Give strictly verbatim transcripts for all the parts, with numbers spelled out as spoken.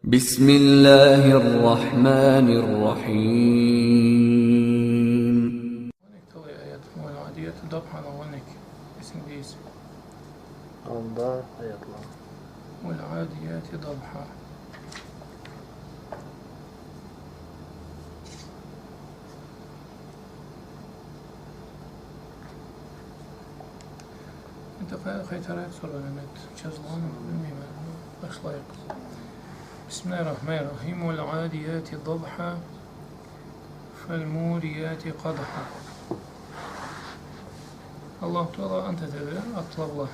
بسم الله الرحمن الرحيم. Талай аят, والعاديات ضبحا, алгъан эдик. Эсингде эсе. Анда аятла. والعاديات ضبحا. Энди къа-, къайтарайыкъ сорауну, джазылгъанмы, билмейме. Башлайыкъ. بسم الله الرحمن الرحيم. والعاديات ضبحا فالموريات قدحا. Аллаху Таала ант этеди атла бла.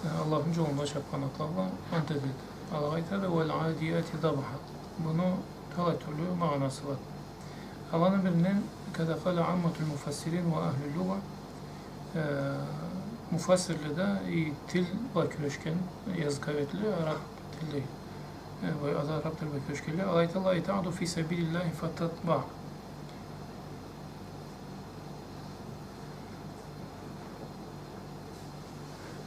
Э, Аллахны джолунда чабхан атла бла ант этеди. Алагъа айтады, والعاديات ضبحا. Муну талай тюрлю магъанасы бар. Аланы биринден, كذا قال عامة المفسرين وأهل اللغة, э, муфассирле да, и тил бла кюрешген, языковедле, араб тилде, э, ва-, араб тил бла кюрешгенле, алай айталла, أي تعدو في سبيل الله فتضبح.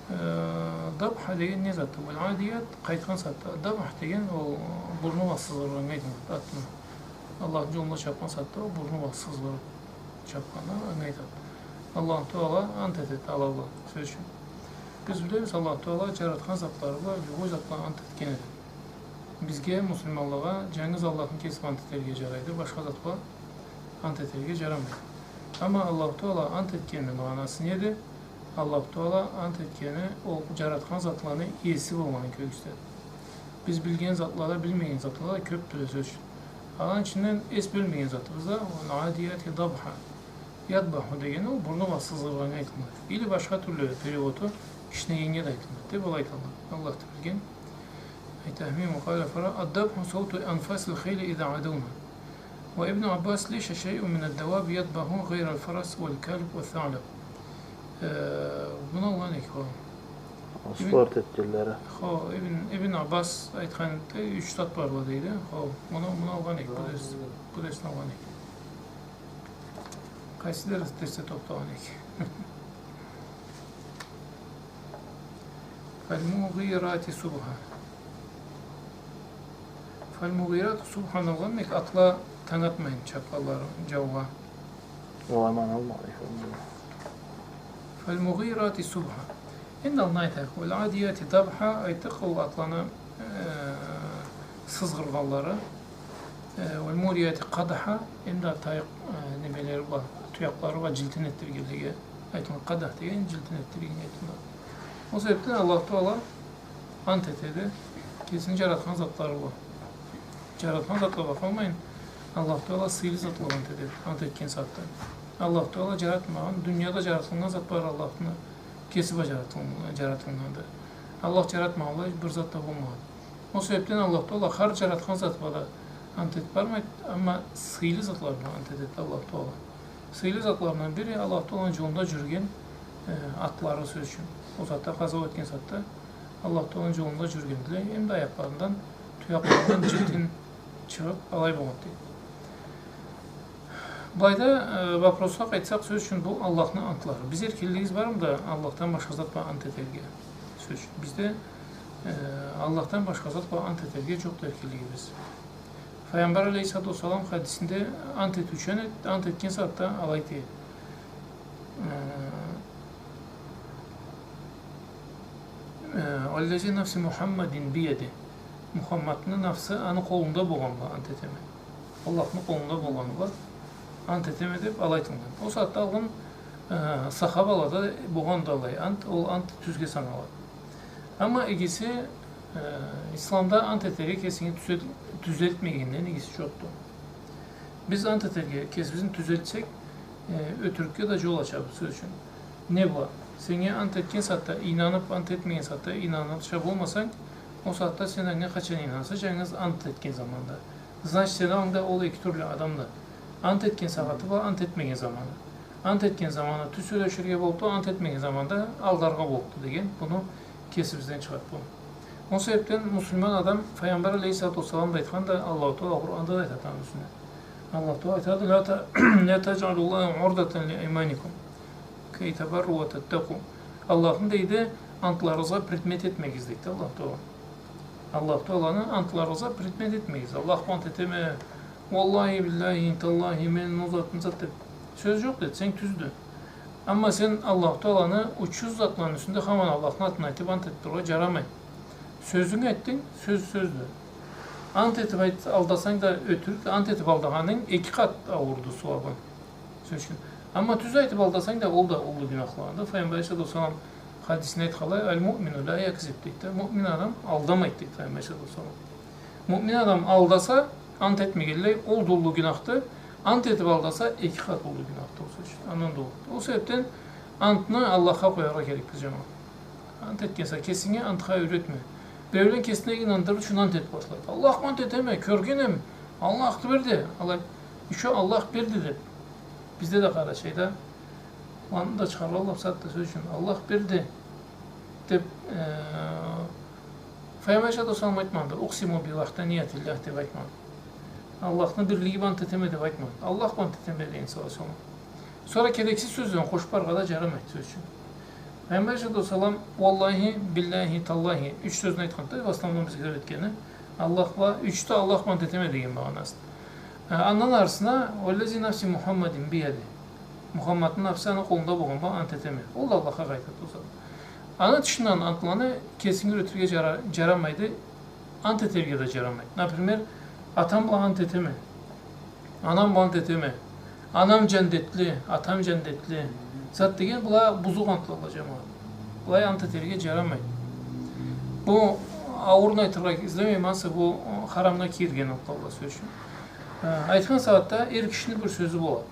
Э, дабха деген не затды? Ол адият, къайтхан сагъатда. Дабх деген ол бурну бла сызгъыргъаннга айтылады, атны. Аллахны джолунда чабхан сагъатда ол бурну бла сызгъырыб чабханнга айтылады. Аллаху Таала ант этеди ала бла, сёз ючюн. Биз билебиз, Аллаху Таала джаратхан затлары бла, любой зат бла ант этген эди. Бизге, муслиманлагъа, джангыз Аллахны кесиб ант этерге джарайды, башха зат бла ант этерге джарамайды. Амма Аллаху Таала ант этгенини магъанасы неди? Аллаху Таала ант этгени ол джаратхан затланы иеси болгъанын кёргюзтеди. Биз билген затла да, билмеген затла да кёбдюле, сёз ючюн. Аланы ичинден эс бёлмеген затыбыз да, ол адияти дабха. Ядбаху дегени ол бурну бла сызгъыргъаннга айтылады. Или башха тюрлю переводу кишнегеннге да айтылады, деб алай айталла. Аллах да билген. Айтамы, ва къала фара, ад-дабху сауту анфасил хейли иза адауна. Ва Ибн Аббас, лейса шейун мин ад-даваби ядбаху гъайра аль-фарас валь-калб ва-ссаълаб. Э, муну алгъан эдик, хо. Спорт этгенлери. Хо, Ибн, Ибн Аббас айтхан эди, юч зат барла дейди. Хо, муну, муну алгъан эдик, бу дерс, бу дерсни алгъан эдик. Къайсы дерс-, дерсде тохтагъан эдик? Фаль-мугъирати субха. Фаль-мугъирати субха алгъан эдик, атла танг атмайын чабханлары джаугъа. Ол аман алма. Фаль-мугъирати субха. Энди алны айтайыкъ. Валь-адияти дабха айтдыкъ, ол атланы, э, сызгъыргъанлары. Э, валь-мурияти къадха, энди тайыкъ, э, немелери бла, туякълары бла джилтин этдиргенлеге айтылгъан, къадх деген джилтин этдиргеннге айтылгъан. Ол себебден Аллаху Таала ант этеди кесини джаратхан затлары бла. Джаратхан затла бла къалмайын, Аллаху Таала сыйлы затла бла ант этеди, ант этген сагъатда. Аллаху Таала джаратмагъан, дунияда джаратылгъан зат бар Аллахны кеси бла джаратыл-, джаратылгъанды. Аллах джаратмагъанлай бир зат да болмагъан. Ол себебден Аллаху Таала хар джаратхан зат бла да ант этиб бармайды, амма сыйлы затла бла ант этеди Аллаху Таала. Сыйлы затларындан бири Аллаху Тааланы джолунда джюрюген, э, атлары, сёз ючюн. Ол сагъатда, къазауат этген сагъатда Аллаху Тааланы джолунда джюрюгендиле, эм да аякъларындан, туякъларындан джилтин чыгъыб, алай болгъанды. Былайда, э, вопросха къайтсакъ, сёз ючюн, бу Аллахны антлары. Биз эркинлигибиз бармыды Аллахдан башха зат бла ант этерге? Сёз ючюн, бизде, э, Аллахдан башха зат бла ант этерге джокъду эркинлигибиз. Файгъамбар алейхиссалату уассалам хадисинде ант этиучен эт-, ант этген сагъатда алай дейди. Э, э, «Валлази нафси Мухаммадин биядих». Мухаммадны нафсы аны къолунда болгъан бла ант этеме. Аллахны къолунда болгъаны бла ант этеме деб алай айтылгъан. Ол сагъатда алгъын, э, сахабалада болгъанды алай ант, ол ант тюзге саналады. Амма игиси, э, исламда ант этерге кесинги тюзел-, тюзелтмегенден игиси джокъду. Биз ант этерге кесибизни тюзелтсек, э, ётюрюкге да джол ачабыз, сёз ючюн. Не бла? Сеннге ант этген сагъатда ийнаныб, ант этмеген сагъатда ийнанырча болмасанг, ол сагъатда сен анга къачан ийнанаса, джангыз ант этген заманда. Значит, сени аллынгда ол эки тюрлю адамды. Ант этген сагъаты бла ант этмеген заманы. Ант этген заманы тюз сёлеширге боллукъду, ант этмеген заманда алдаргъа боллукъду деген, муну кесибизден чыгъады бу. Ол себебден муслиман адам, Файгъамбар алейхиссалату уассалам да айтханды, Аллаху Таала Къуранда да айтады аны юсюнден. Аллаху Таала айтады: «Ля та-, ля таджалу Ллаха урдатан ли айманикум, кей табарру уа таттакъу». Аллахны, дейди, антларыгъызгъа предмет этмегиз, дейди Аллаху Таала. Аллаху Тааланы антларыгъызгъа предмет этмегиз. Аллах бла ант этеме, уаллахи, биллахи, таллахи, мен ол затны зат деп. Сёз жокъ, десенг, тюздю. Амма сен Аллаху Тааланы учуз затланы юсюнде хаман Аллахны атын айтып ант этип турургъа жарамай. Сёзюнг айтдынг, сёз сёздю. Ант этип айт-, алдасанг да ётюрюк, ант этип алдагъанынг эки къат ауурду сууабы. Сёз ючюн. Амма тюз айтып алдасанг да, ол да уллу гюнахладанды. Файгъамбар алейхиссалату уассалам хадисинде айтханлай, «Аль-муъмину ля якзиб», дейди да. Муъмин адам алдамайды, дейди Файгъамбар алейхиссалату уассалам. Муъмин адам алдаса, ант этмегенлей, ол да уллу гюнахды. Ант этип алдаса, эки къат уллу гюнахды, ол сёз ючюн. Андан да уллу. Ол себепден антны Аллахха къояргъа керекбиз, жамауат. Ант этген сагъат кесинге антха юйретме. Биреулен кесине ийнандырыр ючюн ант этип башлайды. Аллах бла ант этеме, кёргенем, Аллах Акбар де. Алай, ещё Аллах Акбар де деп. Бизде да Къарачайда, аны да чыгъаргъанла бусагъатда, сёз ючюн, Аллах Акбар де деп, э, Файгъамбар алейхиссалату уассалам айтмагъанды, «Укъсиму би вахданияти ллях» деп айтмагъанды. Аллахны бирлиги бла ант этеме деп айтмагъанды. Аллах бла ант этеме деген сагъат сора. Сора керексиз сёзлени къошуп барыргъа да жарамайды, сёз ючюн. Файгъамбар алейхиссалату уассалам, «Уаллахи, биллахи, таллахи», юч сёзню айтханды, в основном бизге юйретгени. Аллах бла, юч да Аллах бла ант этеме деген магъанасында. Э, андан арысына, «Уаллязи нафси Мухаммадин биядихи». Мухаммадны нафсы аны къолунда болгъан бла ант этеме. Ол да Аллахха къайтады ол зат. Аны тышындан антланы кесинге юйретирге жара-, жарамайды, ант этерге да жарамайды. Например, атам бла ант этеме, анам бла ант этеме, анам жандетли, атам жандетли. Зат деген была бузукъ антлалла, жамауат. Былай ант этерге жарамайды. Бу ауурун айтыргъа излемейме, ансы бу харамгъа кирген антлалла, сёз ючюн. Э, айтхан сагъатда эр кишини бир сёзю болады.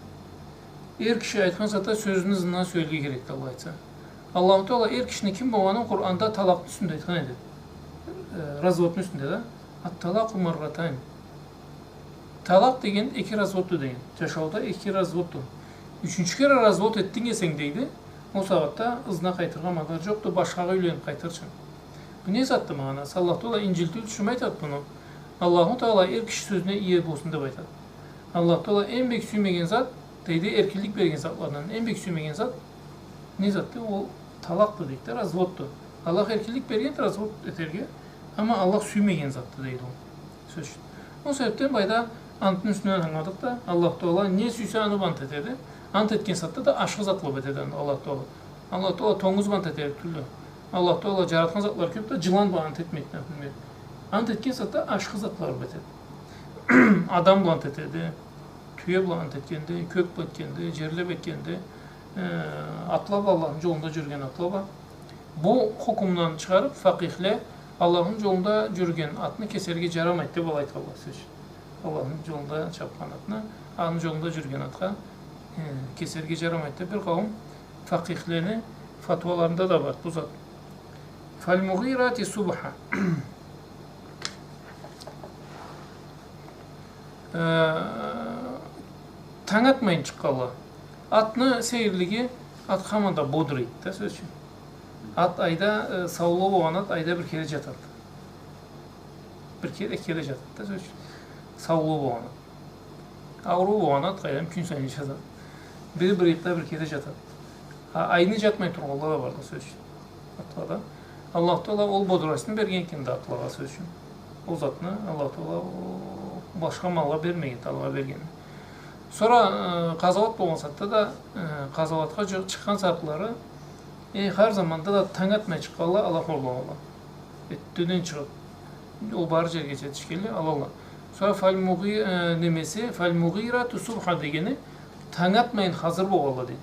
Эр киши айтхан сагъатда сёзюню ызындан сёлеширге керекди, Аллах айтса. Аллаху Таала эр кишини ким болгъанын Къуранда талакъны юсюнде айтхан эди. Э, разводну юсюнде да. «Ат-талакъу марратайн». Талакъ деген эки разводду деген. Жашауда эки разводду. Ючюнчю кере развод этдинг эсенг, дейди, ол сагъатда ызына къайтыргъа мадар жокъду, башхагъа юйленип къайтырчынг. Бу не затды магъанасы? Аллах Таала Инжилде тюшюрюп айтады муну. Аллаху Таала эр киши сёзюне ие болсун деп айтады. Аллах Таала эм бек сюймеген зат, дейди, эркинлик берген затлардан эм бек сюймеген зат не затды? Ол талакъды, дейди да, разводду. Аллах эркинлик бергенди развод этерге, амма Аллах сюймеген затды, дейди ол. Сёз ючюн. Ол себепден былайда антны юсюнден ангыладыкъ да, Аллах Таала не сюйсе, аны бла ант этеди. Ант этген сагъатда да ашхы затла бла этеди Аллах Таала. Аллах Таала тонгуз бла ант этерик тюлдю. Аллах Таала жаратхан затлары кёб да, жылан бла ант этмейди, например. Ант этген сагъатда ашхы затла бла этеди. Адам бла ант этеди, тюе бла ант этгенди, кёк бла этгенди, жерле бла этгенди, э, атла бла, Аллахны жолунда жюрюген атла бла. Бу хукмдан чыгъарыб, факъихле, Аллахны жолунда жюрюген атны кесерге жарамайды деб алай айтханла, сёз ючюн. Аллахны жолунда чабхан атны, аны жолунда жюрюген атха, э, кесерге жарамайды деб бир къауум факъихлени фатуаларында да бар бу зат. «Фаль-мугъирати субха». Э, танг атмайын чыкъгъанла. Атны сейирлиги, ат хаманда бодрыйды да, сёз ючюн. Ат айда, э, саулугъу болгъан ат айда бир кере жатады. Бир кере, эки кере жатады да, сёз ючюн. Саулугъу болгъан ат. Ауруу болгъан ат къайдам кюн сайын жатады. Бири бир ыйыкъда бир кере жатады. А айны жатмай тургъанла да барды, сёз ючюн. Атлада. Аллаху Таала ол бодростну берген экен да атлагъа, сёз ючюн. Ол затны Аллаху Таала ол башха малгъа бермеген, атлагъа бергенни. Сора, э, къазауат болгъан сагъатда да, э, къазауатха чы-, чыкъгъан сагъатлары, э, хар заманда да танг атмай чыкъгъанла, ала хорлагъанла. Эртдеден чыгъыб, ол барыр жерге джетишгенлей алалла. Сора фаль-мугъи-, э, немеси, фаль-мугъирату субха дегени, танг атмайын хазыр болгъанла, дейди.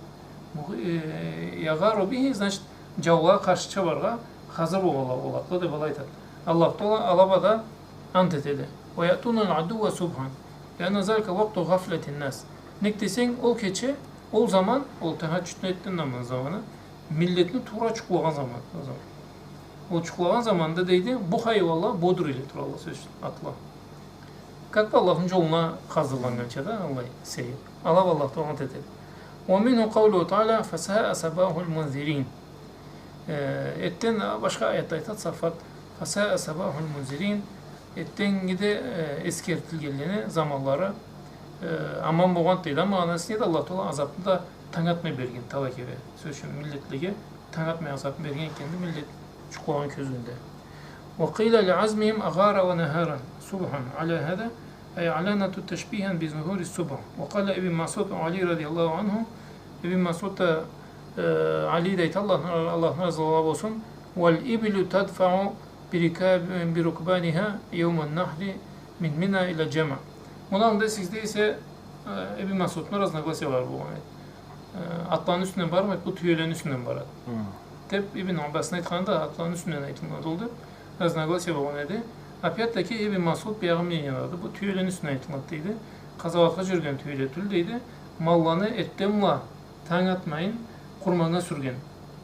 Мугъи-, э, ягъару бихи, значит, джаулагъа къаршы чабаргъа хазыр болгъанла, ол атла, деб алай айтады. Аллаху Таала ала бла да ант этеди. Ва яътуналь-адува субхан. Лианна залика вакъту гъафлятин-нас. Нек десенг, ол кече, ол заман, ол тахаджудну этген намаз заманы, миллетни туура джукълагъан заман, ол заман. Ол джукълагъан заманда, дейди, бу хайуанла бодрийлей туралла, сёз ючюн, атла. Как бы Аллахны джолуна хазырланнганча да, аллай сейир. Ала бла Аллах Таала ант этеди. Ва минху къаулуху тааля, фасаа сабахуль мунзирин. Э, эртден, а, башха аятда айтады, Саффат, фасаа сабахуль мунзирин. Эртденги да, э, эсгертилгенлени заманлары, э, аман болгъанды, дейди. Амма магъанасы неди? Аллах Таала азабын да танг атмай берген, талай кере. Сёз ючюн, миллетлеге танг атмай азабын берген экенди, миллет джукълагъан кёзюуюнде. وقيل لعزمهم أغار ونهارا صبحا على هذا، أي أعلنت تشبيها بظهور الصبح. وقال ابن مسعود وعلي رضي الله عنه، Ибн Масъуд да, э, Али да айтды, Аллах, Аллахдан разы болсун: والإبل تدفع بركاب-، بركبانها يوم النحر من منى إلى الجمع. Муну аллында сизде эсе, э, Ибн Масъудну разногласиялары болгъан эди. Э, атланы юсюнден бармайды, бу тюелени юсюнден барады. Хы. Деп Ибн Аббасны айтханы да атланы юсюнден айтылынады ол деп разногласия болгъан эди. Опять-таки Ибн Масъуд биягъы мнениядады. Бу тюелени юсюнден айтылынады дейди. Къазауатха джюрюген тюеле тюл дейди. Малланы эртденбла танг атмайын къурманнга сюрген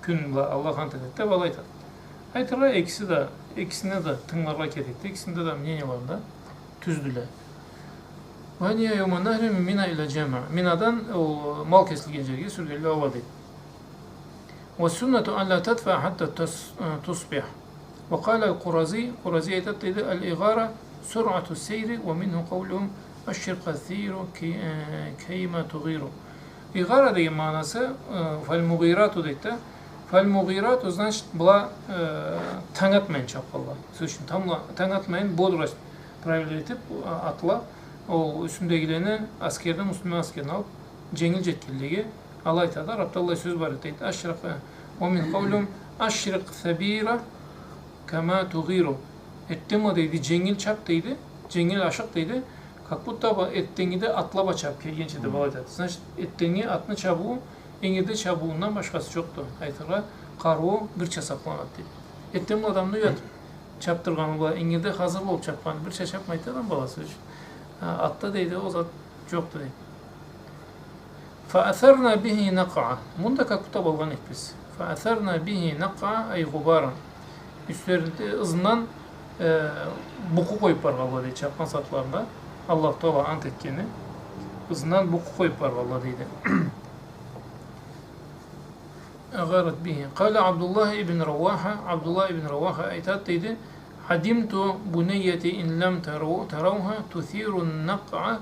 кюн бла Аллах ант этеди деп алай айтады. Айтыргъа, экиси да, экисине да тынгыларгъа керекди. Экисинде да мнениялары да тюздюле. وهي يوم النحر من منى إلى الجمع. Минадан ол мал кесилген джерге сюргенле алай дейди. والسنة ألا تدفع حتى تس-، تصبح. وقال القرظي, Къурази айтады дейди: الإغارة سرعة السير ومنه قولهم أشرق الثير كي-، كيما تغير. Игъара деген магъанасы, э, فالمغيرات дейди да. فالمغيرات, значит, была, э, танг атмайын чабханла. Сёз ючюн, тамбла-, танг атмайын бодрость проявлять этип, а, атла, ол юсюндегилени, аскерни, муслиман аскерни алып, дженгил джетгенлеге, алай айтады, арабда аллай сёз бар эди, дейди, أشرق, ومنه قولهم أشرق الثير كيما تغير. Эртденбла дейди, дженгил чаб дейди, дженгил ашыкъ дейди, как будто бы эртденнгиде атла бла чабып келгенча деп алай айтады. Значит, эртденнги атны чабыуу ингирде чабыуундан башхасы джокъду. Айтыргъа, къарыуу бирча сакъланады дейди. Эртденбла адамны уятып чабдыргъаны бла ингирде хазыр болуп чабханы бирча чабмайды адам баласы ючюн. А, атда дейди, ол зат джокъду дейди. فأثرن به نقعا. Муну да как будто болгъан эдик биз. فأثرن به نقعا أي غبارا. Юслеринде, ызындан, э, букъу къоюп баргъанла дейди, чабхан сагъатларында. Аллаху Тагъала ант этгени. Ызындан букъу къоюп баргъанла дейди. أغارت به. قال عبد الله بن رواحة, Абдуллах ибн Раваха айтады дейди: عدمت بنيتي إن لم ترو-، تروها تثير النقع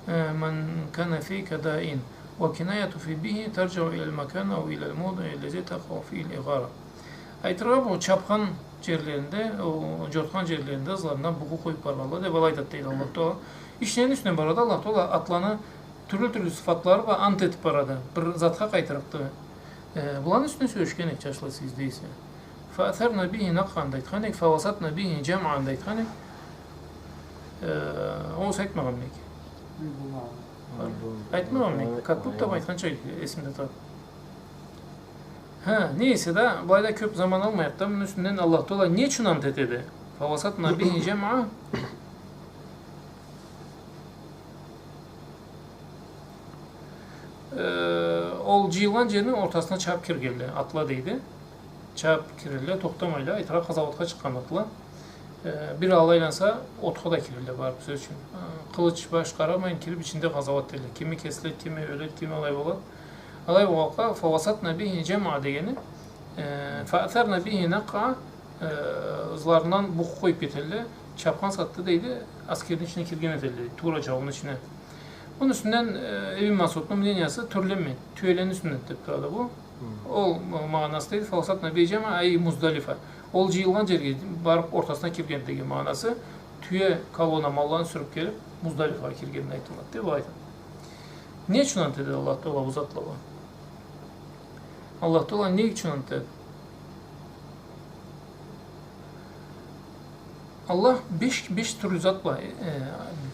من كان في كداء، وكناية في به ترجع إلى المكان أو إلى الموضع الذي تقع فيه الإغارة. Айтыргъа, бу чабхан джерлеринде, ол джортхан джерлеринде ызларындан букъу къоюп баргъанла деп алай айтады дейди Аллаху Тагъала. Иш нени юсюнден барады? Аллаху Тагъала атланы тюрлю-тюрлю сыфатлары бла ант этип барады. Бир затха къайтарыкъды. Э, буланы юсюнден сёлешген эдик, джашла, сиз дейсе. فأثرن به نقعا да айтхан эдик, فوسطن به جمعا да айтхан эдик. Э, огъесе айтмагъанмы эдик? Айтмагъанмы эдик? Как будто бы айтханча эсимде турады. Хы, не эсе да, былайда кёп заман алмайыкъ да, муну юсюнден Аллаху Тагъала не ючюн ант этеди? فوسطن به جمعا. Э, ол джыйылгъан джерни ортасына чабып киргенле атла дейди. Чабып кирелле, тохтамайла, айтыргъа, къазауатха чыкъгъан атла. Э, бир алайланса, отха да кирелле барып, сёз ючюн. Э, къылыч баш къарамайын, кирип ичинде къазауат этелле. Кими кесиледи, кими ёледи, кими алай болады. Алай болгъанлыкъгъа, فوسطن به جمعا дегени, э, فأثرن به نقعا, э, ызларындан букъу къоюп кетелле, чабхан сагъатда дейди, аскерни ичине кирген этелле, туура джауну ичине. Муну юсюнден, э, Ибн Масъудну мнениясы тюрленмейди. Тюелени юсюнден деп турады бу. Хы. Ол ма-, магъанасы дейди, فوسطن به جمعا أي مزدلفة. Ол джыйылгъан джерге барып ортасына кирген деген магъанасы, тюе колонна малларын сюрюп келип, Муздалифагъа киргени айтылады деп айтады. Не ючюн ант этеди Аллаху Тагъала бу затлагъа? Аллаху Тагъала не ючюн ант этеди? Аллах беш, беш тюрлю зат бла, э,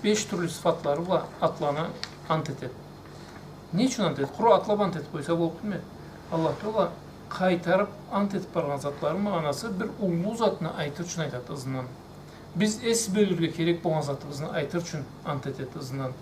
беш тюрлю сыфатлары бла атланы ант этеди. Не ючюн ант этеди? Къуру атла бла ант этип къойса болуп билмейди. Аллаху Тагъала къайтарып ант этип баргъан затларыны магъанасы бир уллу затны айтыр ючюн айтады ызындан. Биз эс бёлюрге керек болгъан затыбызны айтыр ючюн ант этеди ызындан.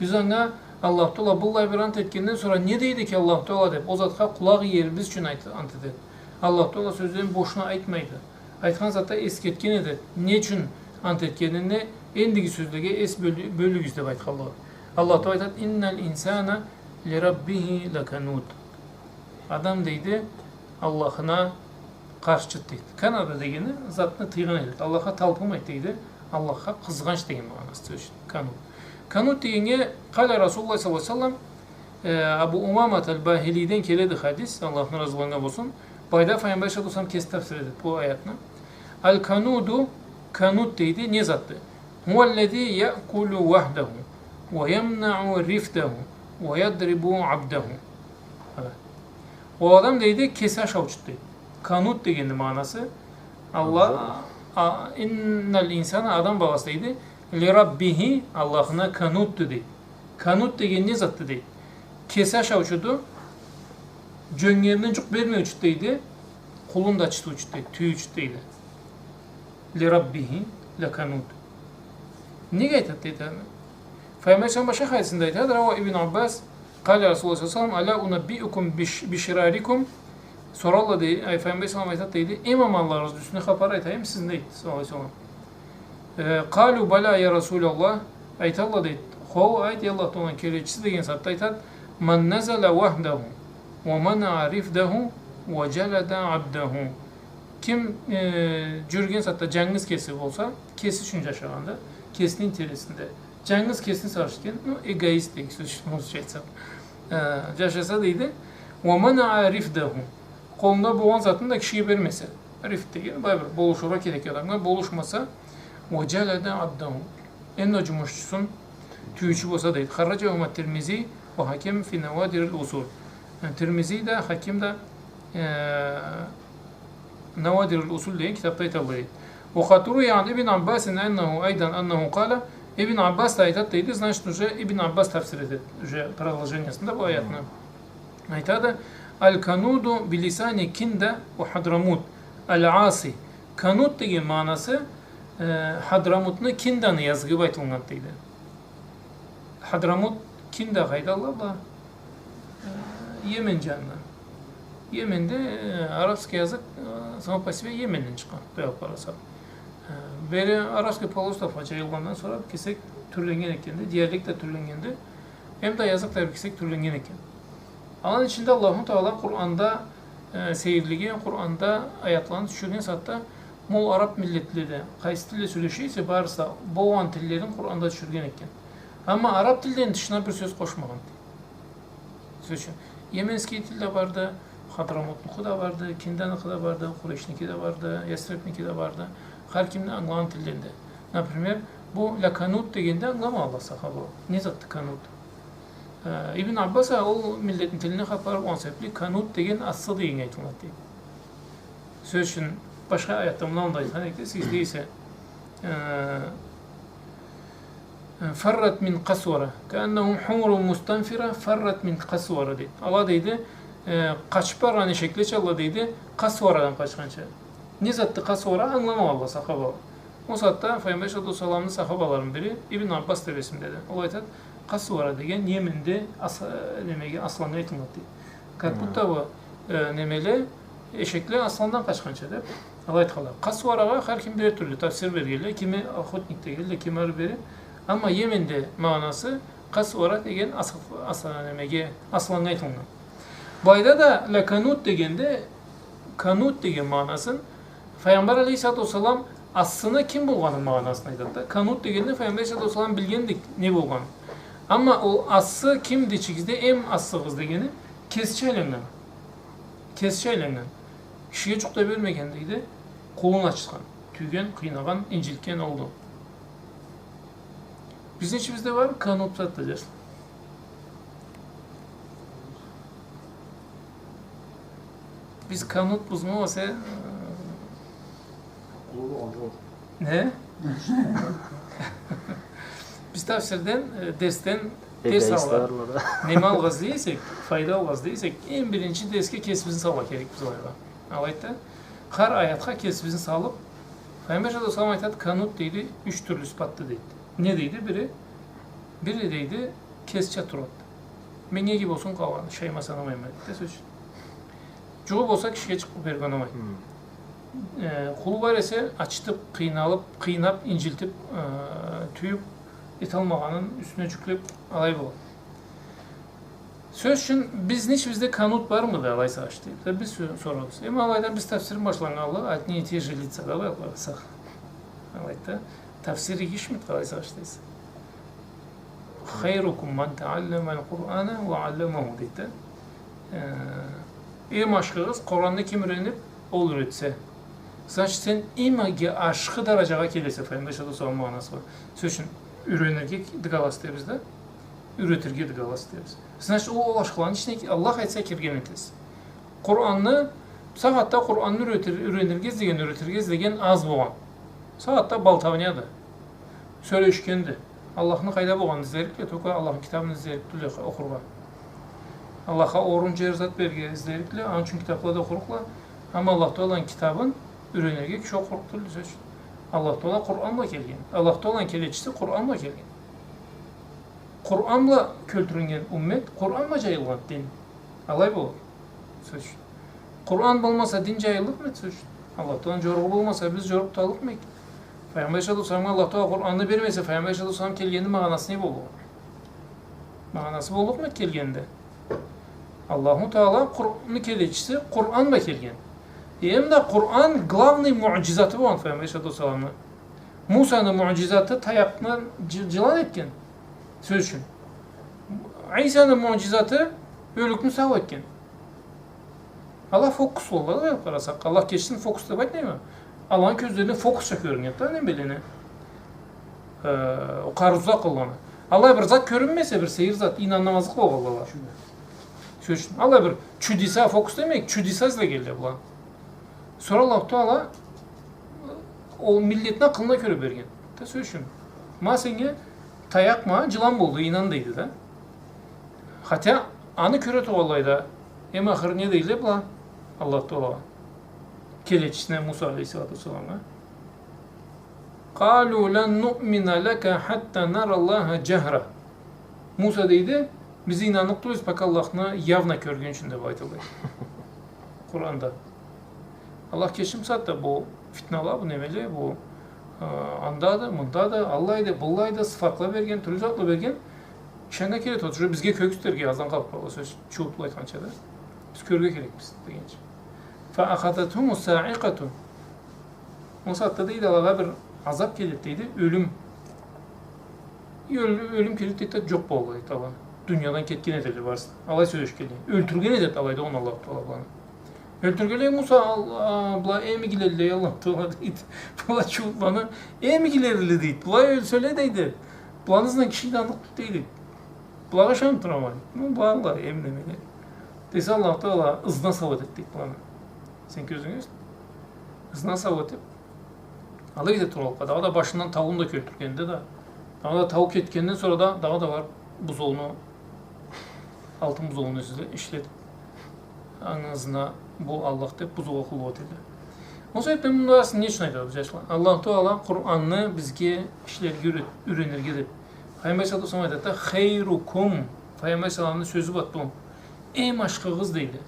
Биз анга Аллаху Тагъала быллай бир ант этгенден сора не дейди экен Аллаху Тагъала деп, ол затха къулакъ иерибиз ючюн айт-, ант этеди. Аллаху Тагъала сёзлерин бошуна айтмайды. Айтхан затда эсгертген эди, не ючюн ант этгенин, эндиги сёзлеге эс бёлю-, бёлюгюз деп айтханлыгъы. Аллаху Тагъала айтады: إن الإنسان لربه لكنود. Адам, дейди, Аллахына къаршчы, дейди. Канада дегени затны тыйгъан этеди. Аллахха талпынмайды, дейди. Аллахха къызгъанч деген магъанасы, то есть, канут. Канут дегеннге къала Расулуллах саллаллаху алейхи ва саллам, э, Абу Умамат аль-Бахилийден келеди хадис, Аллах андан разы болсун. Былайда Пайгъамбар саллаллаху алейхи ва саллам кеси тафсир этеди бу аятны. Аль-кануду, кануд дейди, не затды? Хуа аллази яъкулу вахдаху, уа ямнаъу рифдаху, уа ядрибу абдаху. Хы. Ол адам дейди, кеси ашаучуду дейди. Кануд дегенни магъанасы, Аллах, а, инналь инсана, адам баласы дейди, ли раббихи, Аллахына канудду дейди. Кануд деген не затды дейди? Кеси ашаучуду, джёнгерине джукъ бермеучюд дейди, къулун да ачытыучуд дейди, тюйюучюд дейди. Ли раббихи лакануд. Неге айтады дейди аны? Файгъамбар саллаллаху алейхи ва саллам башха хадисинде айтады, рауа Ибн Аббас, къала Расулуллах саллаллаху алейхи ва саллам, ала унаббиукум биш-, биширарикум. Соралла дейди, ай, Файгъамбар саллаллаху алейхи ва саллам айтады дейди, эм аманларыгъызны юсюне хапар айтайым сизге дейди, саллаллаху алейхи ва саллам. Э, къалу бала я Расулаллах, айталла дейди. Хоу, айт, эй Аллах Тааланы келечиси деген сагъатда айтады, ман назала вахдаху, уа манаъа рифдаху, уа джалада абдаху. Ким, э, джюрюген сагъатда джангыз кеси болса, кеси ючюн джашагъанда, кесини интересинде, джангыз кесин сагъыш этген, ну, эгоист деген сёз ючюн, орусча айтсакъ. Э, джашаса дейди, уа манаъа рифдаху. Къолунда болгъан затын да кишиге бермесе. Рифд деген, былай бир болушургъа керек адамгъа болушмаса, уа джалада абдаху. Энди ол джумушчусун тюйюучю болса дейди. Харраджахума Тирмизи уа Хаким фи Навадириль Усуль. Э, Тирмизи да, Хаким да, э, Навадириль Усуль деген китапда айталла дейди. Уа къад руия ан Ибн Аббасин аннаху айдан аннаху къала. Ибн Аббас да айтады дейди, значит, уже Ибн Аббас тафсир этеди, уже продолжениясында бу аятны. Айтады, аль-кануду билисани Кинда уа Хадрамут аль-Аси. Кануд деген магъанасы, э, Хадрамутну Кинданы языгъы бла айтылгъан дейди. Хадрамут, Кинда къайдалла бла? Э, Йемен джанына. Йеменде, э, арабский язык, э, само по себе Йеменден чыкъгъан, былай алып къарасакъ. Э, бери Арабский полуостровгъа джайылгъандан сора бир кесек тюрленнген экенди, диалект да тюрленнгенди. Эм да язык да бир кесек тюрленнген экен. Аланы ичинде Аллаху Таала Къуранда, э, сейирлиги, Къуранда аятланы тюшюрген сагъатда, ма ол араб миллетледе къайсы тилде сёлеше эсе, барысы да болгъан тиллерин Къуранда тюшюрген экен. Амма араб тилден тышына бир сёз къошмагъан. Сёз ючюн, йеменский тил да барды, Хадрамутнукъу да барды, Кинданыкъы да барды, Къурейшники да барды, Ясрибники да барды. Хар кимни ангылагъан тилденди. Например, бу лаканут дегенде ангыламагъанла сахабала. Не затды канут? Э, Ибн Аббас а ол миллетни тилинден хапары болгъан себебли канут деген ассы дегеннге айтылады дейди. Сёз ючюн, башха аятда мындан да айтхан эди, сиз дейсе, э, «Фаррат мин къасвара, кааннахум хумурун мустанфира, фаррат мин къасвара», дейди. Ала дейди, э, къачып баргъан эшеклеча ала дейди, къасварадан къачханча. Не затды къасвара, ангыламагъанла сахабала. Ол сагъатда Файгъамбар алейхиссалату уассаламны сахабаларыны бири Ибн Аббас да бла эсимдеди. Ол айтады, къасвара деген Йеменде ас-, немеге, асланнга айтылынады дейди. Как будто бы, э, немеле, эшекле асландан къачханча деп, алай айтханла. Къасварагъа хар ким бирер тюрлю тафсир бергенле, кими охотник дегенле, кими ары-бери. Амма Йеменде магъанасы къасвара деген ас-, ас-, немеге, асланнга айтылгъан. Былайда да лаканут дегенде, канут деген магъанасын Файгъамбар алейхиссалату уассалам ассыны ким болгъаны магъанасын айтады да. Канут дегенде Файгъамбар алейхиссалату уассалам билгенди не болгъанын. Амма ол ассы кимди ичигизде эм ассыгъыз дегени кесича айланнган. Кесича айланнган. Кишиге джукъ да бермеген дейди. Къулун ачытхан, тюйген, къыйнагъан, инджилтген олду. Бизни ичибизде бармы канут зат да, джашла? Биз канутбузму, эсе, э, не? Биз тафсирден, э, дерсден дерс ала, неме алгъа излей эсек, файда алгъа излей эсек, эм биринчи дерсге кесибизни салыргъа керекбиз алайгъа. Алайды да, хар аятха кесибизни салып, Файгъамбар саллаллаху алейхи ва саллам айтады, канут дейди, юч тюрлю сыфатды дейди. Не дейди бири? Бири дейди, кесича турады. Меннге иги болсун къалгъаны, шайма санамайма дейди да, сёз ючюн. Джукъ болса, кишиге джукъ берирге унамайды. Хы. Э, къулу бар эсе, ачытып, къыйналып, къыйнап, инджилтип, э, тюйюп, эталмагъанын юсюне джюклеп, алай болады. Сёз ючюн, бизни ичибизде канут бармыды, алай сагъыш дейди. Да биз сё-, сорабыз. Эм алайда биз тафсирни башланнганлы, одни и те же лица, да, алай къарасакъ. Алайды да, тафсир иги ишмиди, алай сагъыш дейсиз. «Хайрукум ман таалламаль Къурана ва алламаху», дейди да. Э, эм ашхыгъыз, Къуранны ким юренип, ол юретсе. Значит, сен имаге ашхы даражагъа келесе, Файгъамбар алейхиссалату уассалам магъанасы бар. Сёз ючюн, юренирге дыгалас этебиз да, юретирге дыгалас этебиз. Значит, ол, ол ашхыланы ичине ки-, Аллах айтса, кирген этесиз. Къуранны, сагъатда Къуранны юретир-, юренирге излеген, юретирге излеген аз болгъан. Сагъатда болтовняды. Сёлешгенди. Аллахны къайда болгъанын излерикле, только Аллахны китабын излерик тюлле охургъа. Аллахха орун, джер, зат берирге излерикле, аны ючюн китабла да охурукъла. Амма Аллах Тааланы китабын юренирге киши охурукъ тюлдю, сёз ючюн. Аллах Таала Къуран бла келген. Аллах Тааланы келечиси Къуран бла келген. Къуран бла кёлтюрюлген уммет, Къуран бла джайылгъан дин. Алай болур. Сёз ючюн. Къуран болмаса, дин джайыллыкъмы эди, сёз ючюн? Аллах Тааланы джоругъу болмаса, биз джорукъ туталлыкъмы эдик? Файгъамбар алейхиссалату уассаламгъа Аллах Таала Къуранны бермесе, Файгъамбар алейхиссалату уассалам келгенни магъанасы не боллукъ? Магъанасы боллукъму эди келгенни? Аллаху Таала Къуранны келечиси Къуран бла келген. Эм да Къуран главный муджизаты болгъан Файгъамбар алейхиссалату уассаламны. Мусаны муджизаты таякъны джы-, джылан этген. Сёз ючюн. Исаны муджизаты ёлюкню сау этген. Ала фокус болла да, къарасакъ. Аллах кечсин, фокус деб айтмайма. Аланы кёзлерине фокусча кёрюнеди да, немелени. Э, къаруза къылгъаны. Алай бир зат кёрюнмесе, бир сейир зат, ийнанмазлыкъ болгъанла бар. Сёз ючюн. Алай бир чудеса, фокус демейик, чудеса излегенле была. Сора Аллаху Таала ол миллетни акъылына кёре берген. Да, сёз ючюн. Ма сеннге таякъ, ма джылан болду, ийнан, дейди да. Хотя аны кёре тургъанлай да, эм ахыры не дейле была Аллаху Таалагъа? Келечисине, Муса алейхиссалату уассаламгъа. قالوا لن نؤمن لك حتى نرى الله جهرة. Муса, дейди, биз ийнанныкъ тюлбюз, пока Аллахны явно кёргюнчюн, деб айтылды Къуранда. Аллах кечсин, бусагъатда бу фитнала, бу немеле, бу, э, андады, мындады, аллайды, быллайды, сыфатла берген, тюрлю затла берген. Ишаннга келеди, уже бизге кёргюзтюрге аздан къалыб къалды, сёз чууутлу айтханча да. Биз кёрюрге керекбиз дегенча. فأخذتهم الصاعقة. Ол сагъатда, дейди, алагъа бир азаб келеди, дейди, ёлюм. Ёл-, ёлюм келеди, дейди, джокъ болалла, дейди, ала. Дуниядан кетген этелле барысы. Алай сёлешгенлей. Ёлтюрген этеди алайда огъуна Аллаху Таала быланы. Ёлтюргенлей Муса, ал-, а, была эм игилерле, Аллаху Таала, дейди. Была чууутланы эм игилерле, дейди. Была ёлселе, дейди. Быланы ызындан киши ийнанныкъ, дейди. Былагъа ышаныб турама. Ну, была, была эм немеле. Десе, Аллаху Таала ызына сау этеди, дейди, быланы. Сен кёзюнге кёргюзт. Ызына сау этиб, алай да туралла. Дагъыда башындан таууну да кёлтюргенде да, дагъыда тауу кетгенден сора да, дагъыда барыб бузоуну, алтын бузоуну ишле-, ишлетиб, аны ызына бу Аллах деб бузоугъа къуллукъ этелле. Ол себебден муну барысын не ючюн айтабыз, джашла? Аллаху Таала Къуранны бизге ишлерге юрет-, юренирге деб. Файгъамбар саллаллаху алейхи ва саллам айтады да, خيركم, Файгъамбар саллаллаху алейхи ва саллам сёзю бла айтады. Эм ашхыгъыз, дейди.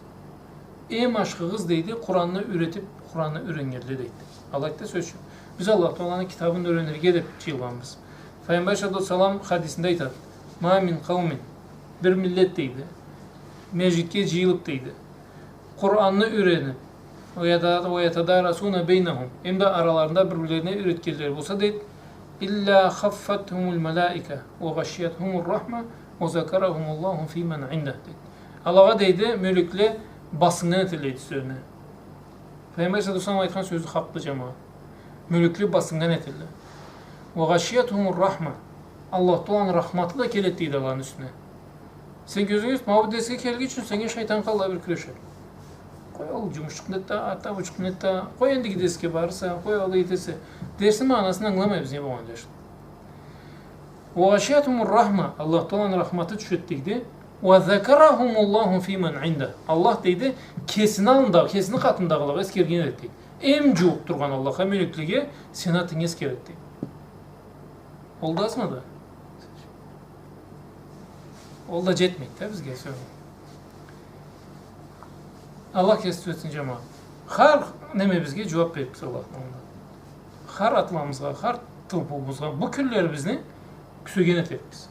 Эм ашхыгъыз, дейди, Къуранны юретиб, Къуранны юреннгенле, дейди. Алайды да, сёз ючюн. Биз Аллаху Тааланы китабын юренирге деб джыйылгъанбыз. Файгъамбар саллаллаху алейхи ва саллам хадисинде айтады. ما من قوم, бир миллет, дейди, межгитге джыйылыб, дейди, Къуранны юрениб, ويت-, ويتدارسونه بينهم, эм да араларында бир-бирлерине юретгенлери болса, дейди, إلا حفتهم الملائكة وغشيتهم الرحمة وذكرهم الله فيمن عنده, дейди. Алагъа, дейди, мёлекле басыннган этелле, дейди, юслерине. Файгъамбар саллаллаху алейхи ва саллам айтхан сёзю хакъды, джамагъат. Мёлекле басыннган этелле. وغشيتهم الرحمة. Аллаху Тааланы рахматы да келеди, дейди, аланы юсюне. Сен кёзюнге кёргюзт, ма бу дерсге келгинчи сеннге шайтан къаллай бир кюрешеди. Къой ол джумушчукъну эт да, ата бучукъну эт да, къой эндиги дерсге барырса, къой алай этесе. Дерсни магъанасын ангыламайбыз, не болгъан, джашла. وغشيتهم الرحمة, Аллаху Тааланы рахматы тюшеди, дейди. وذكرهم الله فيمن عنده. Аллах, дейди, кесини аллында, кесини къатындагъылагъа эсгерген этеди, дейди. Эм джууукъ тургъан Аллахха, мёлеклеге, сени атынгы эсгереди, дейди. Ол да азмыды? Ол да джетмейди да бизге, сёз. Аллах кеси тюзетсин, джамагъат. Хар немебизге джууаб берирбиз Аллахны аллында. Хар атламыбызгъа, хар тылпыуубузгъа, бу кюнлерибизни кюсеген этерикбиз.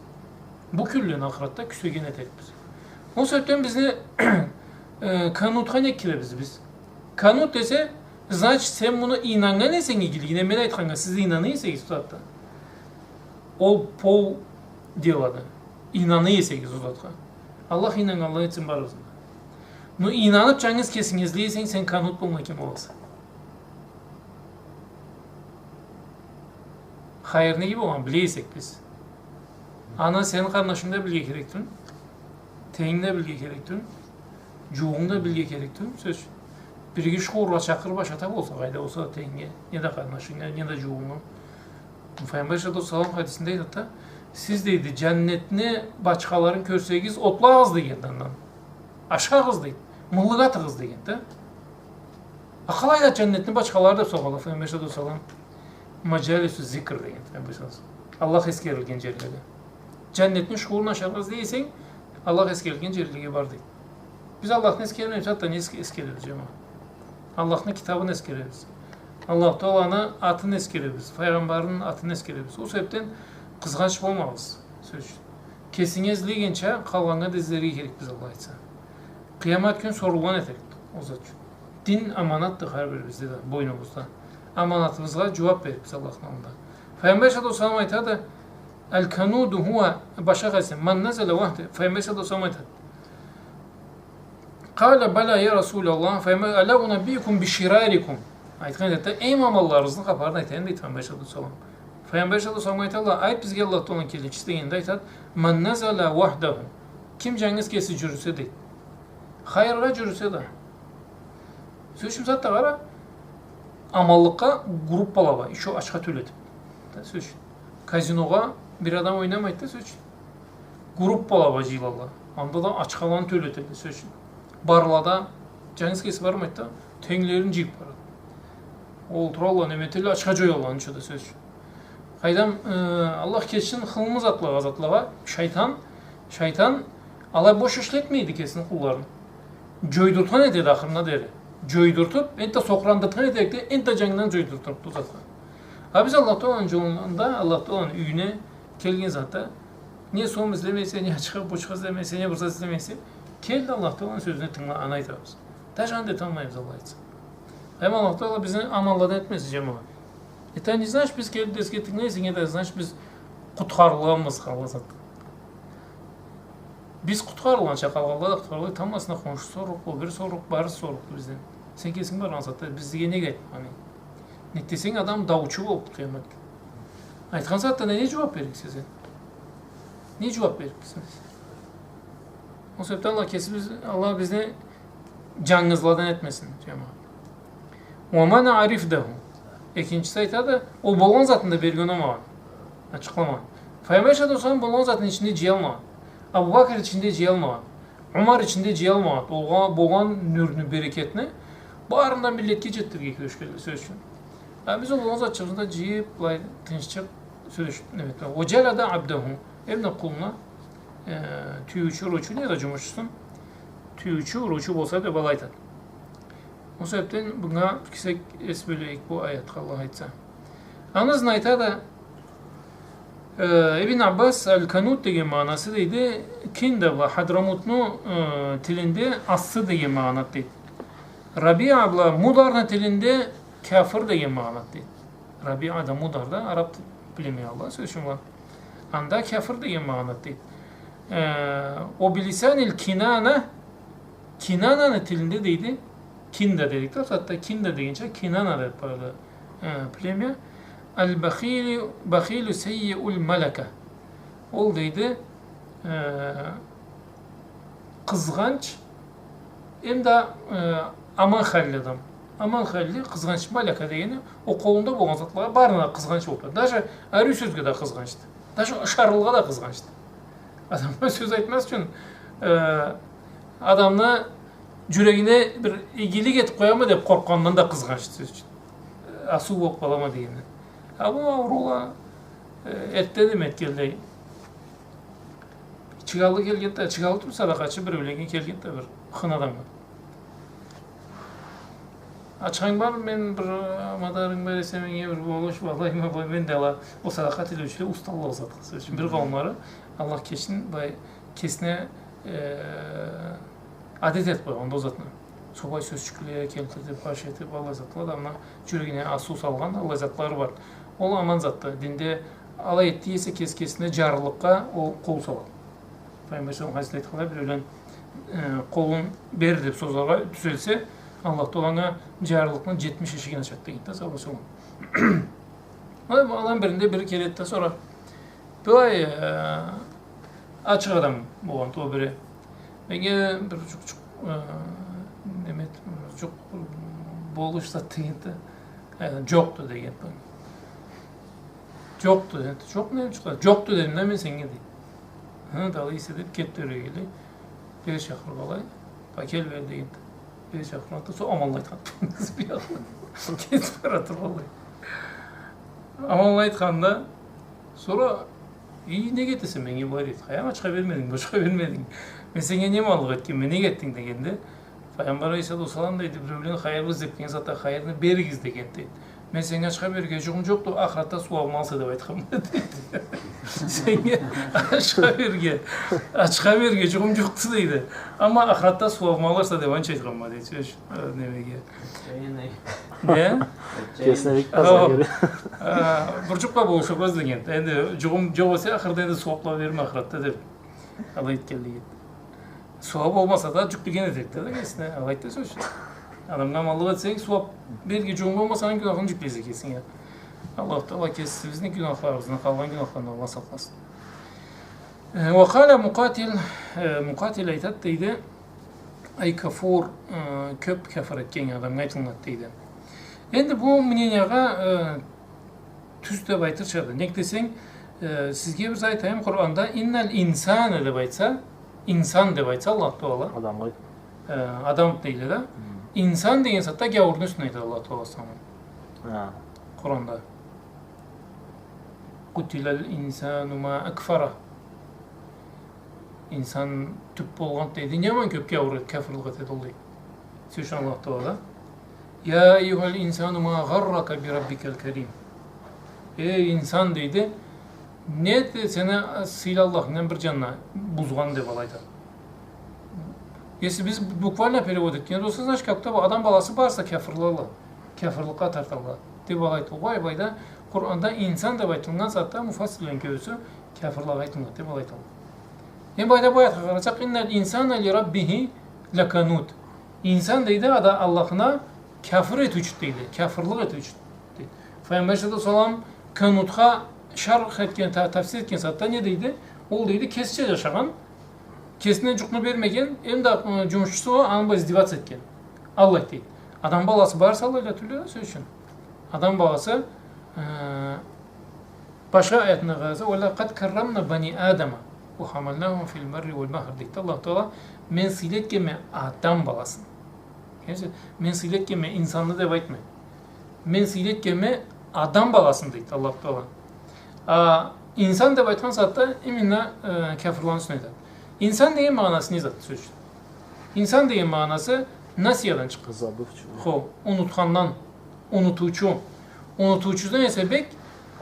Бу кюнлени ахыратда кюсеген этерикбиз. Ол себебден бизни, э, канутха нек киребиз биз? Канут десе, значит, сен муну ийнаннган эсенг игилигине, мен айтханнга сиз ийнана эсегиз, бусагъатда. Ол пол делады. Ийнана эсегиз ол затха. Аллах ийнаннганладан этсин барыбызны да. Ну, ийнаныб, джангыз кесинги излей эсенг, сен канут болмай ким боласа? Хайыр неге болгъанын биле эсек биз. Аны сени къарнашынг да билирге керек тюл, тенгинг да билирге керек тюл, джууугъунг да билирге керек тюл. Сёз ючюн, бир киши хууургъа чакъырыб ашата болса, къайда болса да тенгинге, неда къарнашынга, неда джууугъунга. Файгъамбар алейхиссалату уассалам хадисинде айтады да, сиз, дейди, джаннетни бачхаларын кёрсегиз, отлагъыз дегенди андан. Ашагъыз, дейди. Мыллыгъа атыгъыз дегенди да. А къалайда джаннетни бачхалары деб соргъанла Файгъамбар алейхиссалату уассалам? Маджалису зикр дегенди Файгъамбар алейхиссалату уассалам. Аллах эсгерилген джерледе. Джаннетни шуурун ашаргъа излей эсенг, Аллах эсгерилген джерлеге бар, дейди. Биз Аллахны эсгермейбиз, хатта не эсге-, эсгеребиз, джамагъат? Аллахны китабын эсгеребиз. Аллаху Тааланы атын эсгеребиз, Файгъамбарны атын эсгеребиз. Ол себебден къызгъанч болмагъыз, сёз ючюн. Кесинге излегенча, къалгъаннга да излерге керекбиз, Аллах айтса. Къыямат кюн сорулгъан этерик ол зат ючюн. Дин аманатды хар бирибизде да, бойнубузда. Аманатыбызгъа джууаб беририкбиз Аллахны аллында. Файгъамбар алейхиссалату уассалам айтады, аль-кануду хуа, башха хадисде, ман назала вахда, Файгъамбар алейхиссалату уассалам айтады. Къала, бала, я Расулаллах, Файгъамбар, ала унаббиукум биширарикум. Айтхан этеди, эм аманларыгъызны хапарын айтайым, дейди Файгъамбар алейхиссалату уассалам. Файгъамбар алейхиссалату уассалам айталла, айт бизге Аллаху Тааланы келечиси дегенде айтады, ман назала вахдаху. Ким джангыз кеси джюрюсе, дейди. Хайыргъа джюрюсе да. Сёз ючюн, затда къара, аманлыкъгъа группала бла, ещё ачха тёлетиб. Да, сёз ючюн. Казиногъа бир адам ойнамайды да, сёз ючюн. Группала бла джыйылалла. Анда да ачхаланы тёлетелле, сёз ючюн. Барлада джангыз кеси бармайды да, тенглерин джыйыб барады. Олтуралла, неме этелле, ачха джоялла, ничего да, сёз ючюн. Къайдам, э, Аллах кечсин, хылымы затлагъа, затлагъа, шайтан, шайтан алай бош ишлетмейди кесини къулларын. Джойдуртхан этеди ахырына дери. Джойдуртуб, энтда сокъурандыртхан этеди да, энтда джангыдан джойдуртуб бу затха. А биз Аллах Тааланы джолунда, Аллах Тааланы юйюне келген затда, не сом излемейсе, не ачха-бучха излемейсе, не бир зат излемейсе, кел да Аллах Тааланы сёзюне тынгыла, аны айтабыз. Даже аны да эталмайбыз, Аллах айтса. Эм Аллах Таала бизни аманладан этмесин, джамагъат. Это не значит, биз келиб дерсге тынгылай эсек, это значит, биз къутхарылгъанбыз, къалгъан зат. Биз къутхарылгъанча, къалгъанла да къутхарылгъан. Тамбласына, хоншусу сорукъ, ол бири сорукъ, барысы сорукъду бизден. Сен кесинг баргъан затда биз сизге не айтмагъан? Нек десенг, адам даучу болуб къыямат кюн. Айтхан затда не, не джууаб берликсе сен? Не джууаб берликсе сен? Ол себебден Аллах кеси биз, Аллах бизни джангызладан этмесин, джамагъат. Уа манаъа рифдаху. Экинчиси айтады, ол болгъан затын да берген болмагъан. Ачыкъламагъан. Файгъамбар алейхиссалату уассалам болгъан затын ичинде джыялмагъан. Абу Бакр ичинде джыялмагъан. Умар ичинде джыялмагъан. Болгъан, болгъан нюрню, берекетни барын да миллетге джетдирирге кюрешгенле, сёз ючюн. А биз ол болгъан затчыгъыбызны да джыйыб, былай тынччыкъ, сёз ючюн, неме этмей. Уа джалада абдаху. Эм да къулуна, э, тюйюучю, уручу, неда джумушчусун, тюйюучю, уручу болса деб алай айтады. Ол себебден мынга кесек эс бёлейик бу аятха, Аллах айтса. Аны ызын айтады, э, Ибн Аббас, аль-канут деген магъанасы, дейди, Кинда бла Хадрамутну, э, тилинде ассы деген магъанады, дейди. Рабиа бла Мударны тилинде кяфыр деген магъанады, дейди. Рабиа да, Мудар да араб племялыла, сёз ючюн, анда кяфыр деген магъанады, дейди. Э, уа билисаниль Кинана, Кинананы тилинде, дейди, Кинда дедик да, хатта Кинда дегенча Кинана деб барды, э, племя. Аль-бахилю, бахилю сеййиуль маляка. Ол, дейди, э, къызгъанч, эм да, э, аман халли адам. Аман халли, къызгъанч, маляка дегени, ол къолунда болгъан затлагъа барына да къызгъанч болуб турады. Даже ариу сёзге да къызгъанчды. Даже ышарылгъа да къызгъанчды. Адамгъа сёз айтмаз ючюн, э, адамны джюрегине бир игилик этиб къояма деб къоркъгъандан да къызгъанчды, сёз ючюн. Э, асыу болуб къалама дегенди. А бу аурула, э, эртде да этгенлей. Чыгъалы келгенди да, чыгъалы тюл, садакъачы бир биреуленнге келгенди да бир хын адамгъа. Ачханг бармы, мен бир, э, мадарынг бар эсе, меннге бир болуш, былайма, былай, мен да ала, ол садакъа тилеучюле усталла ол затха, сёз ючюн. Бир къауумлары, Аллах кечсин, былай кесине, э, адет этиб къойгъанды ол затны. Субай сёзчюкле келтириб, баш этиб, аллай затла да, мына джюрегине асыу салгъан, аллай затлары бар. Ол аман затды. Динде алай этди эсе, кеси кесине джарлылыкъгъа ол къол салады. Файгъамбар саллаллаху алейхи ва саллам хадисде айтханлай, биреулен, э, къолун бер деб созаргъа тюзелсе, Аллах Таала анга джарлылыкъны джетмиш эшигин ачады дегенди, саллаллаху алейхи ва саллам. Алай, аланы биринде бири келеди да, сора былай, э, ачыкъ адам болгъанды ол бири. Меннге бир джукъ-джукъ, э, неме эт, джукъ болушса дегенди. Э, джокъду дегенди. Джокъду дегенди. Джокъ не джукъ? Джокъду дедим да мен сеннге, дейди. Хы, да алай эсе, деб, кетди ёрге, келди. Бери чакъырыб алай. Ба, кел бери, дегенди. Бери чакъыргъанды, сора аманла айтханды. Кетиб барады, валлахи. Аманла айтханда, сора, эй, нек этесе меннге былай, дейди. Хаянга ачха бермединг, бошха бермединг. Мен сеннге не аманлыкъ этгенме, нек этдинг дегенде, Пайгъамбар алейхиссалату уассалам, дейди, биреулен хайыр излеб келген сагъатда хайырны беригиз дегенди, дейди. Мен сеннге ачха берирге джукъум джокъду, ахыратда сууабымы алса деб айтханма, дейди. Сеннге ачха берирге, ачха берирге джукъум джокъду, дейди. Амма ахыратда сууабымы алырса деб анча айтханма, дейди. Сёз, э, немеге. Не? Кесине бек таза. Хо. Э, бир джукъ бла болушабыз дегенди. Энди джукъум джокъ эсе, ахырда энди сууабла берирме ахыратда деб. Алай этгенлиги. Сууаб болмаса да, джукъ берген этерикди да кесине, алайды да, сёз ючюн. Адамгъа аманлыкъ этсенг, сууаб берирге джукъунг болмаса, аны гюнахын джюклейсе кесинге. Аллаху Тагъала кесибизни гюнахларыбыздан, къалгъан гюнахлардан Аллах сакъласын. Э, ва къала Мукъатил, э, Мукъатил айтады, дейди, ай кафур, э, кёб кяфыр этген адамгъа айтылынады, дейди. Энди бу мнениягъа, э, тюз деб айтырчады. Нек десенг, э, сизге бир зат айтайым, Къуранда «иннал инсана» деб айтса, инсан деб айтса Аллах Тагъала. Адам къой. Э, адам дейле да. Хы. Инсан деген сагъатда гяуурну юсюнден айтады Аллах Тагъала сама. Хы. Къуранда. «Къутилал инсану ма акфара». Инсан тюб болгъанды, дейди. Не аман кёб гяуур, кяфырлыкъ этеди ол, дейди. Сёз ючюн Аллах Тагъала. «Я айюхал инсану ма гъаррака би раббикал карим». Эй, инсан, дейди, не эди сени сыйлы Аллахынгдан бир джанына бузгъан деб алайды. Если биз буквально перевод этген болсакъ, значит, как будто бу адам баласы барысы да кяфырлыкъла, кяфырлыкъгъа тартылгъан деб алайды. Огъай, былайда Къуранда инсан деб айтылгъан сагъатда муфассирлени кёбюсю кяфырлагъа айтылгъан деб алайды. Эм былайда бу аятха къарасакъ, «Иннал инсана ли раббихи лакануд». Инсан, дейди, ада Аллахына кяфыр этиучюдю, дейди, кяфырлыкъ этиучюдю, дейди. Файгъамбар саллаллаху алейхи ва саллам канутха шарх этген, та-, тафсир этген сагъатда не дейди? Ол, дейди, кесича джашагъан, кесине джукъну бермеген, эм да, ы, джумушчусу аны бла издеваться этген. Аллай, дейди. Адам баласы барысы алайла тюлдю, сёз ючюн. Адам баласы, ы, башха аятында къараса, «Ва лакъад каррамна бани Адама ва хамалнахум фил барри вал бахр», дейди Аллах Тагъала, мен сыйлы этгенме адам баласын. Кёресе, мен сыйлы этгенме инсанны деб айтмай. Мен сыйлы этгенме адам баласын, дейди Аллах Тагъала. А инсан деб айтхан сагъатда именно, э, кяфырланы юсюнден айтады. Инсан деген магъанасы не зат, сёз ючюн? Инсан деген магъанасы насиядан чыкъгъан. Забывчивый. Хо, унутхандан, унутуучу. Унутуучудан эсе бек,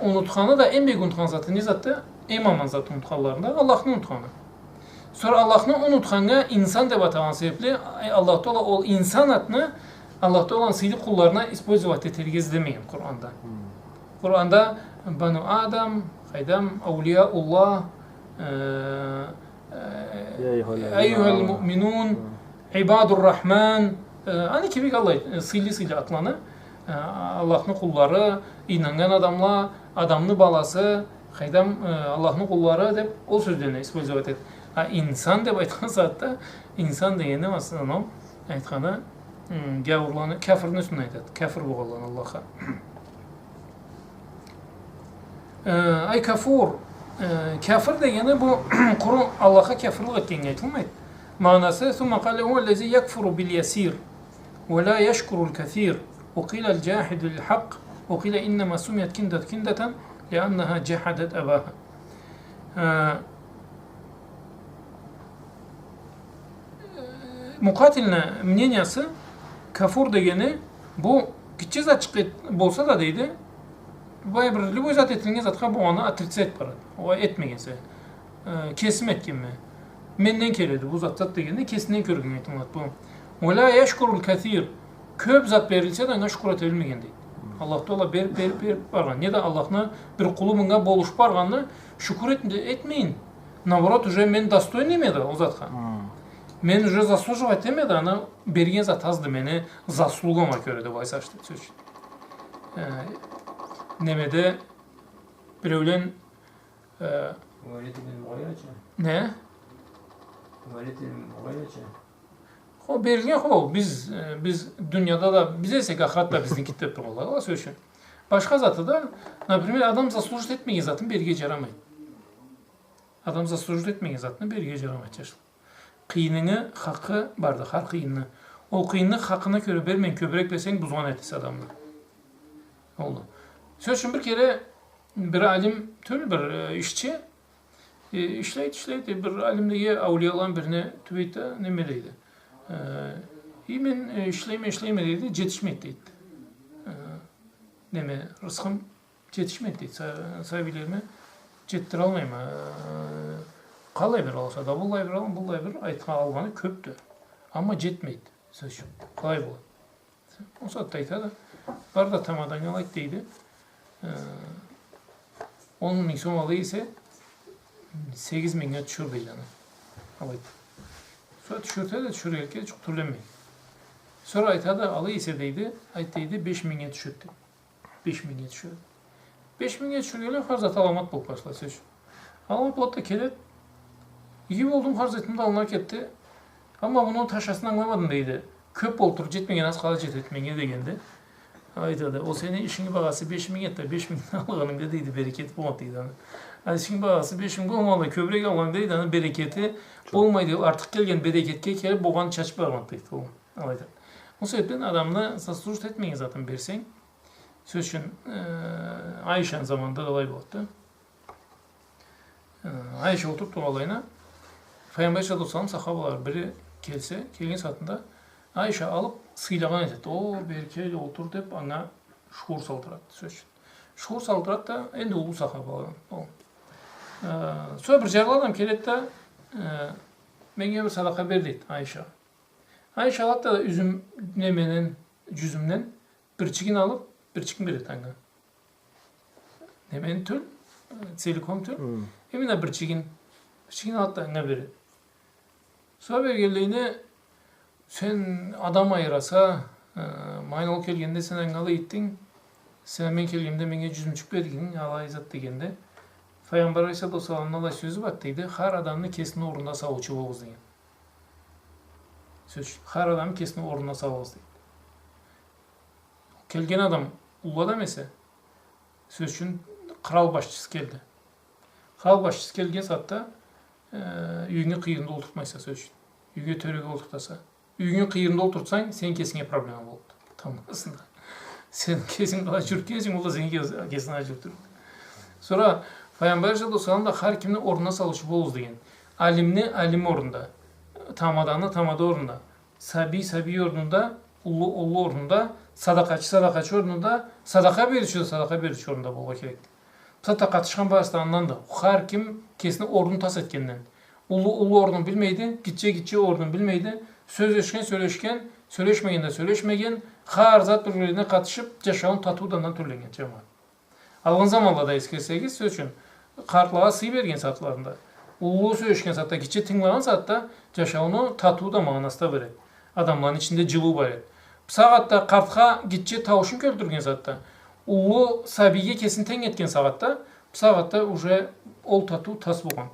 унутханы да, эм бек унутхан заты не затды? Эм аман зат унутханларында Аллахны унутханы. Сора Аллахны унутханнга инсан деб аталгъан себебли, э, Аллах Тагъала ол инсан атны Аллах Тагъаланы сыйлы къулларына использовать этерге излемеген Къуранда. Хм. Къуранда Бану Адам, къайдам, Аулияуллах, э, э, Я айюхал ладина Айюхал аману. Муъминун, Хм. Ибадур Рахман, э, аны кибик аллай, э, сыйлы-сыйлы атланы, э, Аллахны къуллары, ийнаннган адамла, адамны баласы, къайдам, э, Аллахны къуллары деб ол сёзлени использовать этеди. А инсан деб айтхан сагъатда, инсан дегени, в основном, айтханы, м, гяуурланы, кяфырны юсюнден айтады. Кяфыр болгъанланы Аллахха. Э, ай кафур, э, кяфыр дегени бу къуру Аллахха кяфырлыкъ этгеннге айтылмайды. Магъанасы, «Сумма къала хуа ллязи якфуру биль ясир, ва ля яшкуруль касир, ва къила ль-джахиду лиль хакъ, ва къила иннама суммият киндату киндатан, лианнаха джахадат абаха». Э, Мукъатилни мнениясы, кафур дегени, бу гитче затчыкъ эт-, болса да, дейди, былай бир любой зат этилген затха бу аны отрицать барады. Ол этмегенсе, э, кесим этгенме. Менден келеди бу зат, зат дегенде, кесинден кёргеннге айтылады бу. «Ва ля яшкуруль касир». Кёб зат берилсе да, анга шукур эте билмеген, дейди. Аллах Тагъала бериб, бериб, бериб баргъан. Не да Аллахны бир къулу мынга болушуб баргъанны шукур эт-, этмейин. Наоборот, уже мен достойныйме да ол затха. Хм. Мен уже заслуживать этеме да, аны берген зат азды, мени заслугама кёре да, былайса, сёз ючюн. Э, немеде, Биреулен, э, Уалейкум алейкум. Не? Уалейкум алейкум. Хо, берилген хо, биз, э, биз дунияда да, биз эсек, ахыратда бизники деб тургъанла, Аллах сёз ючюн. Башха заты да, например, адам заслужить этмеген затын берирге джарамайды. Адам заслужить этмеген затны берирге джарамайды, джашла. Къыйынны хакъы барды, хар къыйынны. Ол къыйынны хакъына кёре бермей, кёбюрек берсенг, бузгъан этесе адамны. Олду. Сёз ючюн, бир кере бир алим тюл, бир, э, ишчи, э, ишлейди, ишлейди, бир алимлеге, аулияланы бирине тюбейди да, неме дейди. Э, и мен, э, ишлейме, ишлейме дейди, джетишмейди дейди. Э, неме, рысхым джетишмейди дейди. Са-, сабийлериме джетдиралмайма. Э, къалай бир алса да, быллай бир алам, быллай бир, айтхан алгъаны кёбдю. Амма джетмейди. Сёз ючюн. Къалай болады? Ол сагъатда айтады, бар да тамаданга алайт дейди. Э, он минг сом алай эсе, сегиз мингнге тюшюр дейди аны. Алайт. Сора тюшюрте да, тюшюргенликге джукъ тюрленмей. Сора айтады, алай эсе дейди, айт дейди, беш мингнге тюшюр дейди. Беш мингнге тюшюр. Беш мингнге тюшюргенлей, хар зат аламат болуб башлай, сёз ючюн. Аламат болуб да келеди. Иги болдум, хар затым да алына кетди. Амма муну ташасын ангыламадым дейди. Кёб болуб турур, джетмеген аз къалады джетеди меннге дегенде. Айтады, ол сени ишинги багъасы беш минг эди да, беш мингни алгъанынгда дейди, берекети болмады дейди аны. А ишинги багъасы беш минг болмагъанлай, кёбюрек алгъанынг дейди, аны берекети болмайды, артыкъ келген берекетге келиб болгъанын чачыб бармады дейди ол. Алайды. Ол себебден адамны заслужить этмеген затын берсенг, сёз ючюн, э, Айшаны заманында да алай болады да. Э, Айша олтуруб тургъанлайына, Файгъамбар алейхиссалату уассалам сахабалары бири келсе, келген сагъатында Айша алыб сыйлагъан этеди. О, бери кел, олтур деб, анга шуур салдырады, сёз ючюн. Шуур салдырады да, энди уллу сахабаладан ол. Э, сора бир джарлы адам келеди да, э, меннге бир садакъа бер дейди Айша. Айша алады да юзюм немеден, джюзюмден бирчигин алыб, бирчигин береди анга. Немени тюл, э, целиком тюл. Хы. Именно бирчигин, бирчигин алады да анга береди. Сора бергенлейине, сен адам айыраса, э, ма ол келгенде сен анга алай этдинг, сен мен келгенде меннге джюзюмчюк бердинг, алай зат дегенде, Файгъамбар алейхиссалату уассаламны алай сёзю бар дейди, хар адамны кесини орнунда салыучу болугъуз деген. Сёз ючюн, хар адамны кесини орнуна салыгъыз дейди. Келген адам уллу адам эсе, сёз ючюн, кърал башчысы келди. Кърал башчысы келген сагъатда, э, юйюнгю къыйырында олтуртмайса, сёз ючюн. Юйюнгю тёрегинде олтуртаса. Юйюнгю къыйырында олтуртсанг, сен кесинге проблема болду. Тамблагъасында. Сен кесинг къалай джюрютгенсе, ол да сени кес-, кесинг алай джюрютюр. Сора Файгъамбар алейхиссалату уассалам да хар кимни орнуна салыучу болугъуз деген. Алимни алим орнунда, тамаданы тамада орнунда, сабий сабий орнунда, уллу уллу орнунда, садакъачы садакъачы орнунда, садакъа бериучю да садакъа бериучю орнунда болургъа керекди. Бусагъатда къатышхан барысы да анданды. Хар ким кесини орнун тас этгенден. Уллу уллу орнун билмейди, гитче гитче орнун билмейди. Сёлешген сёлешген, сёлешмеген да сёлешмеген, хар зат бир-бирине къатышыб, джашауун татыуу да андан тюрленнген, джамагъат. Алгъын заманлада эсгерсегиз, сёз ючюн, къартлагъа сый берген сагъатларында, уллу сёлешген сагъатда, гитче тынгылагъан сагъатда джашауну татыуу да, магъанасы да бар эди. Адамланы ичинде джылыу бар эди. Бусагъатда къартха гитче тауушун кёлтюрген сагъатда, уллу сабийге кесин тенг этген сагъатда, бусагъатда уже ол татыу тас болгъан.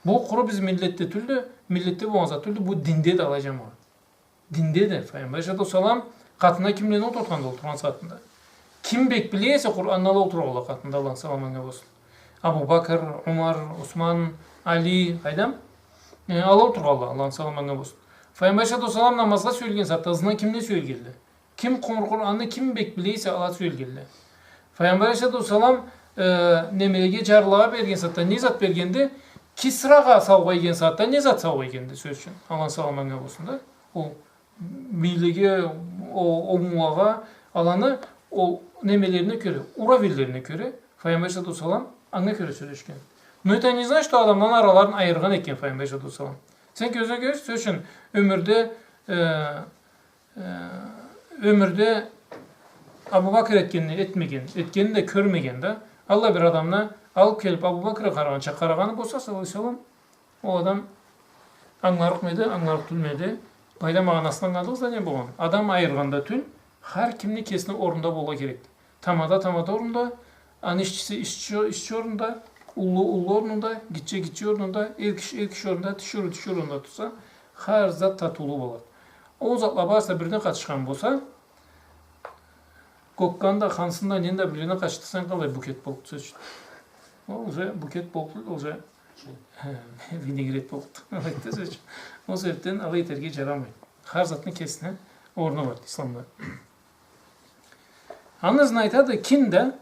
Бу къуру биз миллетде тюлдю, миллетде болгъан зат тюлдю, бу динде да алай, джамагъат. Динде да, Файгъамбар алейхиссалату уассалам къатына кимлени олтуртханды олтургъан сагъатында? Ким бек биле эсе Къуранны, ала олтургъанла къатында, Аллахны саламы анга болсун. Абу Бакр, Умар, Усман, Али, къайдам? Э, ала олтургъанла, Аллахны саламы анга болсун. Файгъамбар алейхиссалату уассалам намазгъа сюелген сагъатда ызына кимле сюелгенле? Ким Къур-, Къуранны ким бек биле эсе, ала сюелгенле. Файгъамбар алейхиссалату уассалам, э, немелеге, джарлылагъа берген сагъатда не зат бергенди? Кисрагъа саугъа ийген сагъатда не зат саугъа ийгенди, сёз ючюн? Аллахны саламы анга болсун да. Ол бийлиги, ол онглагъа, аланы ол немелерине кёре, уровеньлерине кёре Файгъамбар алейхиссалату уассалам анга кёре сёлешген. Но это не значит, что адамланы араларын айыргъан экен Файгъамбар алейхиссалату уассалам. Сен кёзюнге кёр, сёз ючюн, ёмюрде, э, э, ёмюрде Абу Бакр этгенни этмеген, этгенни да кёрмеген да, аллай бир адамны алыб келиб Абу Бакргъа къарагъанча къарагъаны болса, саллаллаху алейхи ва саллам, ол адам ангыларыкъмы эди, ангыларыкъ тюлмю эди? Былайда магъанасын ангыладыгъыз да не болгъан? Адам айыргъанда тюл, хар кимни кесини орнунда болургъа керекди. Тамада тамада орнунда, Аны ишчиси ишчи, ишчи орнунда, уллу, уллу орнунда, гитче, гитче орнунда, эр киши, эр киши орнунда, тиширыу, тиширыу орнунда турса, хар зат татыулу болады. Ол затла барысы да бирине къатышхан болса, кокканы да, хансыны да, нени да бирине къатышдырсанг, къалай букет болду, сёз ючюн. Ол уже букет болду, уже винегрет болду. Алайды, сёз ючюн. Ол себепден алай этерге джарамайды. Хар затны кесини орну бар исламда. Аны ызын айтады, Кинда,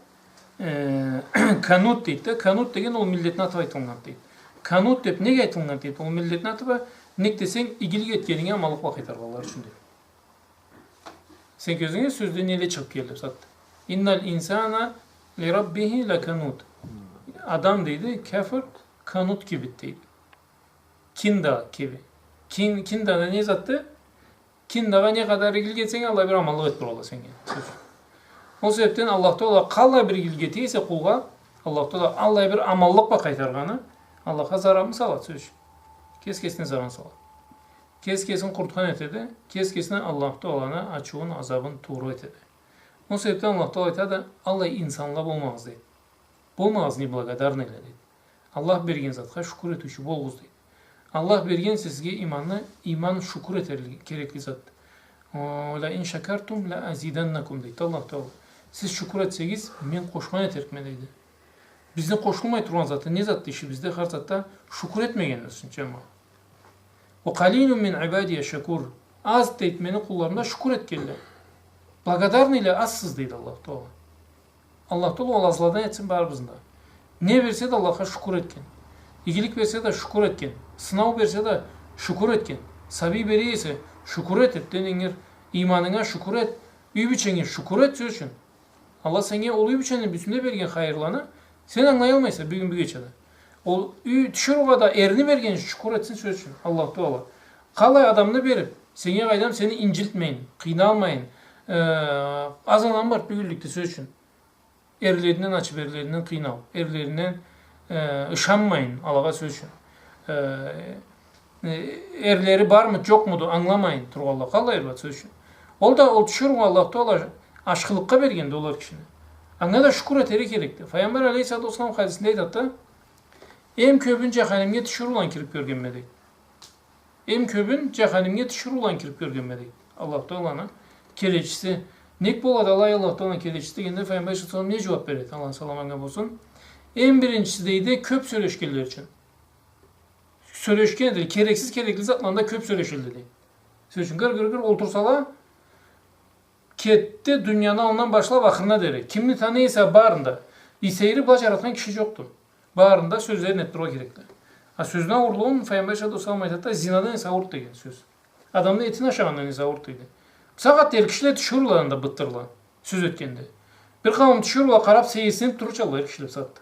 э, Канут дейди да. Канут деген ол миллетни атыб айтылынады дейди. Канут деб неге айтылынады дейди? Ол миллетни атыб а, нек десенг, игилик этгенинге аманлыкъ бла къайтаргъанлары ючюн дейди. Сен кёзюнге сёзде неле чыгъыб келди бусагъатда? «Инналь инсана ли раббихи лаканут». Адам дейди, кяфыр, канут кибиди дейди. Кинда кибиди. Кин-, кинда да не затды? Киндагъа не къадар игилик этсенг, Аллах бир аманлыкъ этиб турады сеннге. Сёз. Ол себепден Аллах Таала къаллай бир игилик эте эсе къулгъа, Аллах Таала аллай бир аманлыкъ бла къайтаргъаны Аллахха зарармы салады, сёз ючюн? Кес-кесине зарарын салады. Кес-кесин къурутхан этеди, кес-кесине Аллах Тааланы ачыуун, азабын туурукъ этеди. Ол себепден Аллах Таала айтады, аллай инсанла болмагъыз дейди. Болмагъыз неблагодарныйле дейди. Аллах берген затха шукур этиучю болугъуз дейди. Аллах берген сизге иманны, иман шукур этерли, керекли затды. «Ла ин шакартум ла азиданнакум», дейди Аллах Таала. Сиз шукур этсегиз, мен къошхан этерикме дейди. Бизни къошулмай тургъан заты не затды ишибизде, хар затда шукур этмегенибиз ючюн, джамагъат. «Ва къалилун мин ибадия шакур». Аз дейди мени къулларымда шукур этгенле. Благодарныйле азсыз дейди Аллах Таала. Аллах Таала ол азладан этсин барыбызны да. Не берсе да Аллахха шукур этген. Игилик берсе да шукур этген. Сынау берсе да шукур этген. Сабий бере эсе шукур эт, этден ингир. Иманынга шукур эт. Юй бийченге шукур эт, сёз ючюн. Аллах сеннге ол юй бийчени бюсюнде берген хайырланы сен ангылаялмайса бюгюн, бюгече да. Ол юй, тиширыугъа да эрни берген шукур этсин, сёз ючюн. Аллах Таала къалай адамны бериб, сеннге къайдам сени инджитмейин, къыйналмайын, э, аз адам бар бюгюнлюкде, сёз ючюн. Эрлеринден ачыб, эрлеринден къыйналыб, эрлеринден, э, ышанмайын алагъа, сёз ючюн. Э, э, эрлери бармы, джокъмуду, ангыламайын тургъанла къаллай бар, сёз ючюн. Ол да, ол тиширыугъа Аллах Таала ашхылыкъгъа бергенди ол эр кишини. Анга да шукур этерге керекди. Файгъамбар алейхиссалату уассалам хадисинде айтады да, эм кёбюн джаханимге тиширыуланы кириб кёргенме, дейди. Эм кёбюн джаханимге тиширыуланы кириб кёргенме, дейди. Аллах Тааланы келечиси. Нек болады алай Аллах Тааланы келечиси дегенде, Файгъамбар саллаллаху алейхи ва саллам не джууаб береди? Аллахны саламы анга болсун. Эм биринчиси, дейди, кёб сёлешгенле ючюн. Сёлешген, дейди, керексиз, керекли затланы да кёб сёлешелле, дейди. Сёз ючюн, гыр, гыр, гыр олтурсала, кетди, дунияны аллындан башлаб ахырына дери. Кимни таный эсе, барын да. Сейири бла джаратхан киши джокъду. Барын да сёзлерин этиб турургъа керекди. А сёзню ауурлугъун Файгъамбар саллаллаху алейхи ва саллам айтады да, зинадан эсе ауур деген сёз. Адамны этин ашагъандан эсе ауур дейди. Бусагъатда эр кишиле тиширыуладан да бытдырла, сёз этгенде. Бир къауум тиширыула къараб сейирсиниб турурчалла эр кишиле бусагъатда.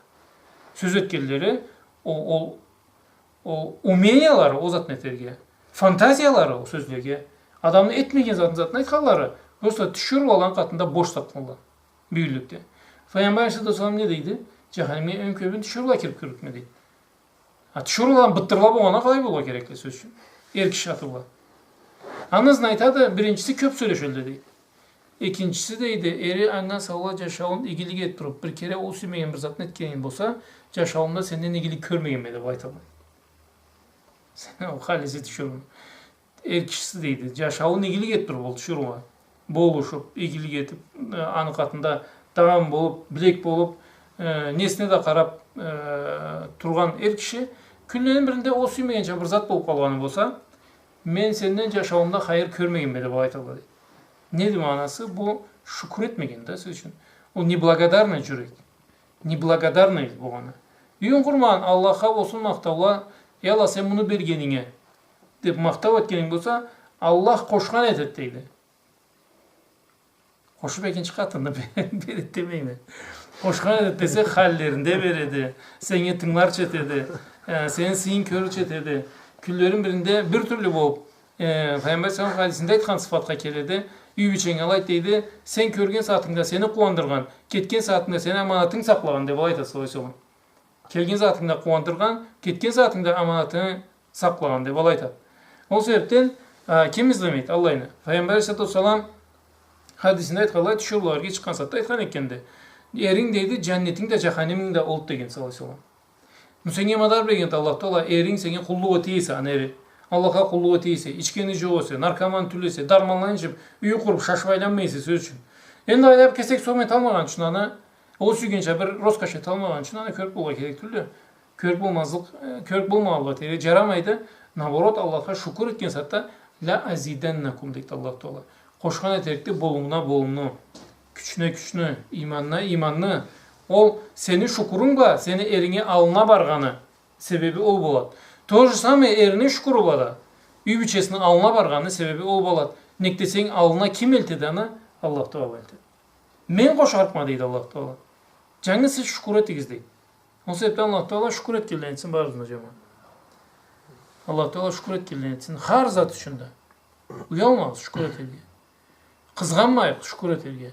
Сёз этгенлери, ол, ол Ол умениялары ол затны этерге, фантазиялары ол сёзлеге, адамны этмеген затын, затын айтханлары, просто тиширыуланы къатында бош затла бюгюнлюкде. Файгъамбар алейхиссалату уассалам не дейди? Джаханимге эм кёбюн тиширыула кириб кёргенме дейди. А тиширыуладан бытдырла болгъанда къалай болургъа керекди, сёз ючюн? Эр киши атыб бла. Аны ызын айтады, биринчиси, кёб сёлешелле дейди. Экинчиси, дейди, эри анга саулай джашауун игилик этиб туруб, бир кере ол сюймеген бир затны этгенинг болса, джашауумда сенден игилик кёрмегенме деб айтады. Сен ол халиси тиширыуну. Эр кишиси, дейди, джашауун игилик этиб туруб, ол тиширыугъа болушуб, игилик этиб, э, аны къатында тагъым болуб, билек болуб, э, несине да къараб, э, тургъан эр киши, кюнлени биринде ол сюймегенча бир зат болуб къалгъаны болса, мен сенден джашауумда хайыр кёрмегенме деб айтады, дейди. Неди магъанасы? Бу шукур этмеген да, сёз ючюн. Ол неблагодарный джюрек. Неблагодарный болгъаны. Юйюн къурмагъан, Аллахха болсун махтаула, я Аллах, сен муну бергенинге, деб махтау этгенинг болса, Аллах къошхан этеди, дейди. Къошуб экинчи къатында береди демейме. Къошхан этеди десе, халлеринде береди, сеннге тынгыларча этеди, э, сени сыйынгы кёрюрча этеди. Кюнлени биринде бир тюрлю болуб, э, Файгъамбар саллаллаху алейхи ва саллам хадисинде айтхан сыфатха келеди. Юй бийченге алайды, дейди, сен кёрген сагъатынгда сени къууандыргъан, кетген сагъатынгда сени аманатынгы сакълагъан, деб алай айтады саллаллаху алейхи ва саллам. Келген сагъатынгда къууандыргъан, кетген сагъатынгда аманатынгы сакълагъан, деб алай айтады. Ол себебден, а, ким излемейди аллайны? Файгъамбар алейхиссалату уассалам хадисинде айтханлай, тиширыула эрге чыкъгъан сагъатда айтхан экенди. Эринг, дейди, джаннетинг да, джаханиминг да олду деген, саллаллаху алейхи ва саллам. Бу сеннге мадар бергенди Аллах Таала, эринг сеннге къуллукъ эте эсе, аны эри. Аллахха къуллукъ эте эсе, ичгени джокъ эсе, наркоман тюл эсе, дарманланы ичиб, юй къуруб, шашыб айланмай эсе, сёз ючюн. Энди айлаб кесек сом эталмагъан ючюн аны, ол сюйгенча бир роскошь эталмагъан ючюн аны кёрк болургъа керек тюлдю. Кёрк болмазлыкъ, э, кёрк болмагъанлыкъ этерге джарамайды. Наоборот, Аллахха шукур этген сагъатда, «Ля азиданнакум», дейди Аллах Таала. Къошхан этерикди болумуна болумну, кючюне кючню, иманына иманны. Ол сени шукурунг бла сени эринги аллына баргъаны себеби ол болад. То же самое, эрине шукуру бла да юй бийчесини аллына баргъаны себеби ол болад. Нек десенг, аллына ким элтеди аны? Аллах Таала элтеди. Мен къошарыкъма, дейди Аллах Таала. Джангыз сиз шукур этигиз, дейди. Ол себебден Аллах Таала шукур этгенледен этсин барыбызны да, джамагъат. Аллах Таала шукур этгенледен этсин хар зат ючюн да. Уялмагъыз шукур этерге. Къызгъанмайыкъ шукур этерге.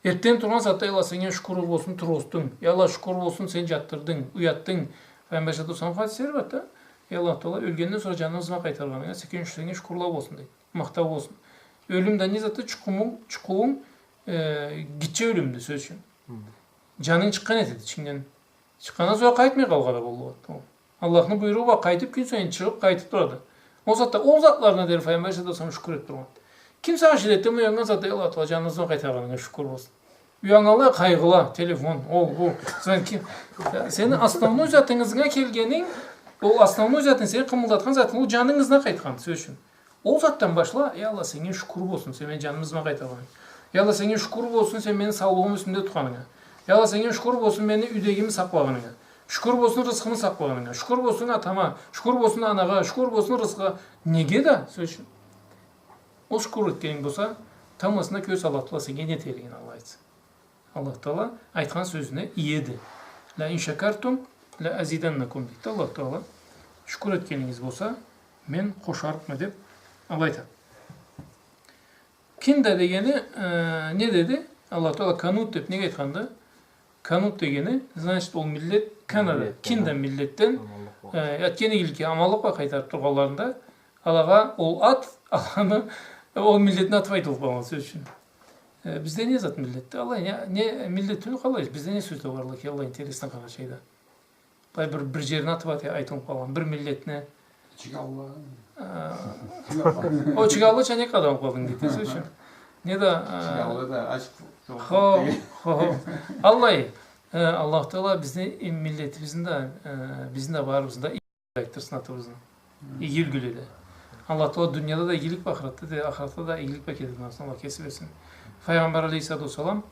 Эртден тургъан сагъатда, «Я Аллах, сеннге шукур болсун, тургъуздунг. Я Аллах, шукур болсун, сен джатдырдынг, уятдынг». Файгъамбар алейхиссалату уассалам хадислери барды да, «Я Аллах Таала, ёлгенден сора джаныгъызны къайтаргъанынга сеннге, сеннге шукурла болсун», дейди. Махтау болсун. Ёлюм да не затды? Чукъуунг, чукъуунг, э, гитче ёлюмдю, сёз ючюн. Хы. Джанынг чыкъгъан этеди ичингден. Чыкъгъандан сора къайтмай къалгъан да боллукъ эди ол. Аллахны буйругъу бла къайтыб, кюн сайын чыгъыб, къайтыб турады. Ол сагъатда ол затларына дери Файгъамбар алейхиссалату уассалам шукур этиб тургъан. Ким сагъа шиле этеди, уяннган сагъатда, «Я Аллах Таала, джаныгъызны къайтаргъанынга шукур болсун». Уяннганлай къайгъыла, телефон, ол, бу, звонки. Сени основной затынгызгъа келгенинг, ол основной затынг, сени къымылдатхан затынг, ол джаныгъызгъа къайтхан, сёз ючюн. Ол затдан башла, «Я Аллах, сеннге шукур болсун, сен мени джанымы ызыма къайтаргъанынга. Я Аллах, сеннге шукур болсун, сен мени саулугъуму юсюмде тутханынга. Я Аллах, сеннге шукур болсун, мени юйдегими сакълагъанынга. Шукур болсун, рысхымы сакълагъанынга. Шукур болсун атама, шукур болсун анагъа, шукур болсун рысхыгъа». Неге да, сёз ючюн. Ол шукур этгенинг болса, тамбласында кёресе Аллах Таала сеннге не этгенин, Аллах айтса. Аллах Таала айтхан сёзюне иеди. «Ля ин шакартум ля азиданнакум», дейди Аллах Таала. Шукур этгенингиз болса, мен къошарыкъма, деб, алай айтады. Кинда дегени, э, не деди? Аллах Таала канут деб неге айтханды? Канут дегени, значит, ол миллет, Канада, миллетден, Кинда миллетден, аманлыкъ бла, э, этген игиликге аманлыкъ бла къайтарыб тургъанларында, алагъа ол ат, аланы, ол миллетни аты айтылыб къалгъан, сёз ючюн. Э, бизде не зат миллетди? Алай, не, не миллет тюл, къалай, бизде не сёзле бардыла экен, Аллах, интересно, Къарачайда. Былай бир, бир джерни аты бла айтылыб къалгъан, бир миллетни. Чигаллы. Э, ол чигаллыча не къадар къалдынг, дейди, сёз ючюн. Не да, э, чигаллы да, ачыкъ. Хо, хо, хо. Аллай, э, Аллах Таала бизни, э, миллетибизни да, э, бизни да барыбызны да айтдырсын атыбызны. Хы. Иги юлгюледе. Аллах Таала дунияда да игилик бла, ахыратда да, ахыратда да игилик бла кетирсин, Аллах кеси берсин. Файгъамбар алейхиссалату уассалам,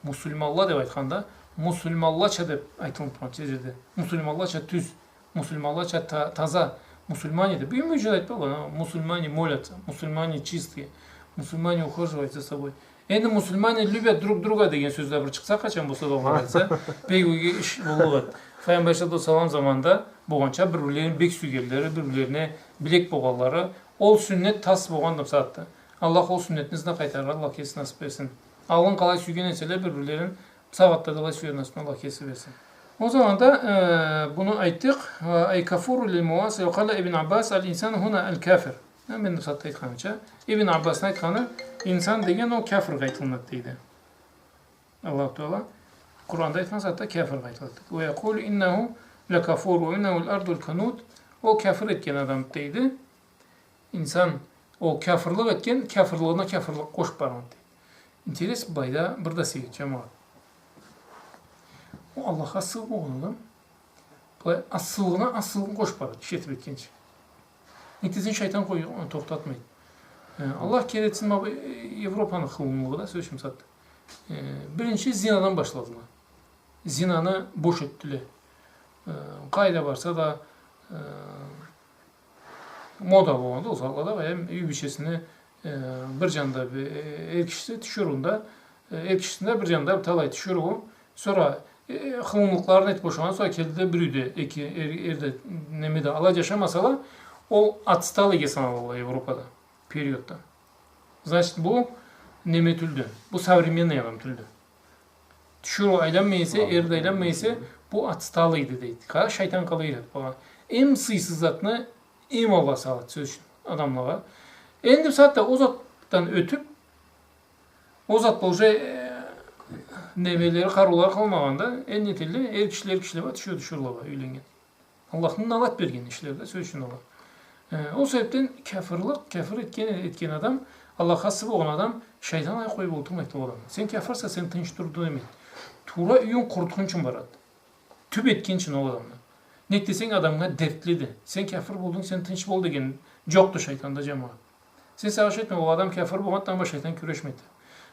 муслиманла деб айтханда, муслиманлача деб айтылыб тургъан джерде. Муслиманлача тюз, муслиманлача та-, таза, мусульмане деб. Бюгюн бюгюнча да айтыб туралла, мусульмане молятся, мусульмане чистые, мусульмане ухаживают за собой. Энди «мусульмане любят друг друга» деген сёз да бир чыкъса, къачан болса да, Аллах айтса, бек иги иш боллукъ эди. Файгъамбар алейхиссалату уассалам заманында болгъанча бир-бирлерин бек сюйгенлери, бир-бирлерине билек болгъанлары, ол сюннет тас болгъанды бусагъатда. Аллах ол сюннетни ызына къайтарыргъа Аллах кеси насыб берсин. Алгъын къалай сюйген эселе бир-бирлерин, бусагъатда да алай сюер насыбны Аллах кеси берсин. Ол заманда, э, буну айтдыкъ, э, «Ай кафуру лиль муасир», ва къала Ибн Аббас: «Аль-инсану хуна аль-кафир». Э, мен да бусагъатда айтханымча, Ибн Аббасны айтханы, инсан деген ол кафирге айтылынады, дейди. Аллаху Таала Къуранда айтхан сагъатда кафирге айтылады. «Ва якъулу иннаху лякафур, ва иннаху ль-ардуль канут». Ол кафир этген адам, дейди. Инсан ол кафирлик этген, кафирлигине кафирлик къошуб баргъан, дейди. Интерес былайда бир да сегиз, джамагъат. Ол Аллахха асыу болгъан адам, былай асыулугъуна асыулугъун къошуб барады, иш этиб этгенча. Нек десенг, шайтан къой-, тохтатмайды. Э, Аллах кери этсин, ма бу, э, Европаны къылыгъында да, сёз ючюн, бусагъатда. Э, биринчи зинадан башладыла. Зинаны бош этдиле. Э, къайда барса да, э, мода болгъанды ол сагъатлада, баям, юй бийчесини, э, бир джанда бир, э, эр кишиси тиширыуунда, э, эр кишисинде бир джанда бир талай тиширыуу. Сора, э, къылымылыкъларын этиб бошагъан, сора келди да бир юйде эки эр, эр да, неме да, алай джашамасала, ол отсталыйге саналалла Европада, периодда. Значит, бу неме тюлдю, бу современный адам тюлдю. Тиширыу айланмай эсе, эр да айланмай эсе, бу отсталыйды, дейди. Къара, шайтан къалай юйретиб къойгъан. Эм сыйсыз затны эм алгъа салады, сёз ючюн, адамлагъа. Энди бусагъатда ол затдан ётюб, ол зат бла уже, э, Немелери, къарыулары къалмагъанда, энди нетелле, эр кишиле, эр кишиле бла тиширыу тиширыула бла юйленнген. Аллахны налат берген ишле да, сёз ючюн, ала. Э, ол себепден кяфырлыкъ, кяфыр этген, этген адам, Аллахха ассы болгъан адам, шайтан ай къой болтурмайды ол адамны. Сен кяфырса, сен тынч тур демейди. Туура юйюн къурутхунчу барады. Тюп этгинчи ол адамны. Нек десенг, адамгъа дертлиди. Сен кяфыр болдунг, сен тынч бол деген джокъду шайтанда, джамагъат. Сен сагъыш этме, ол адам кяфыр болгъандан бла шайтан кюрешмейди.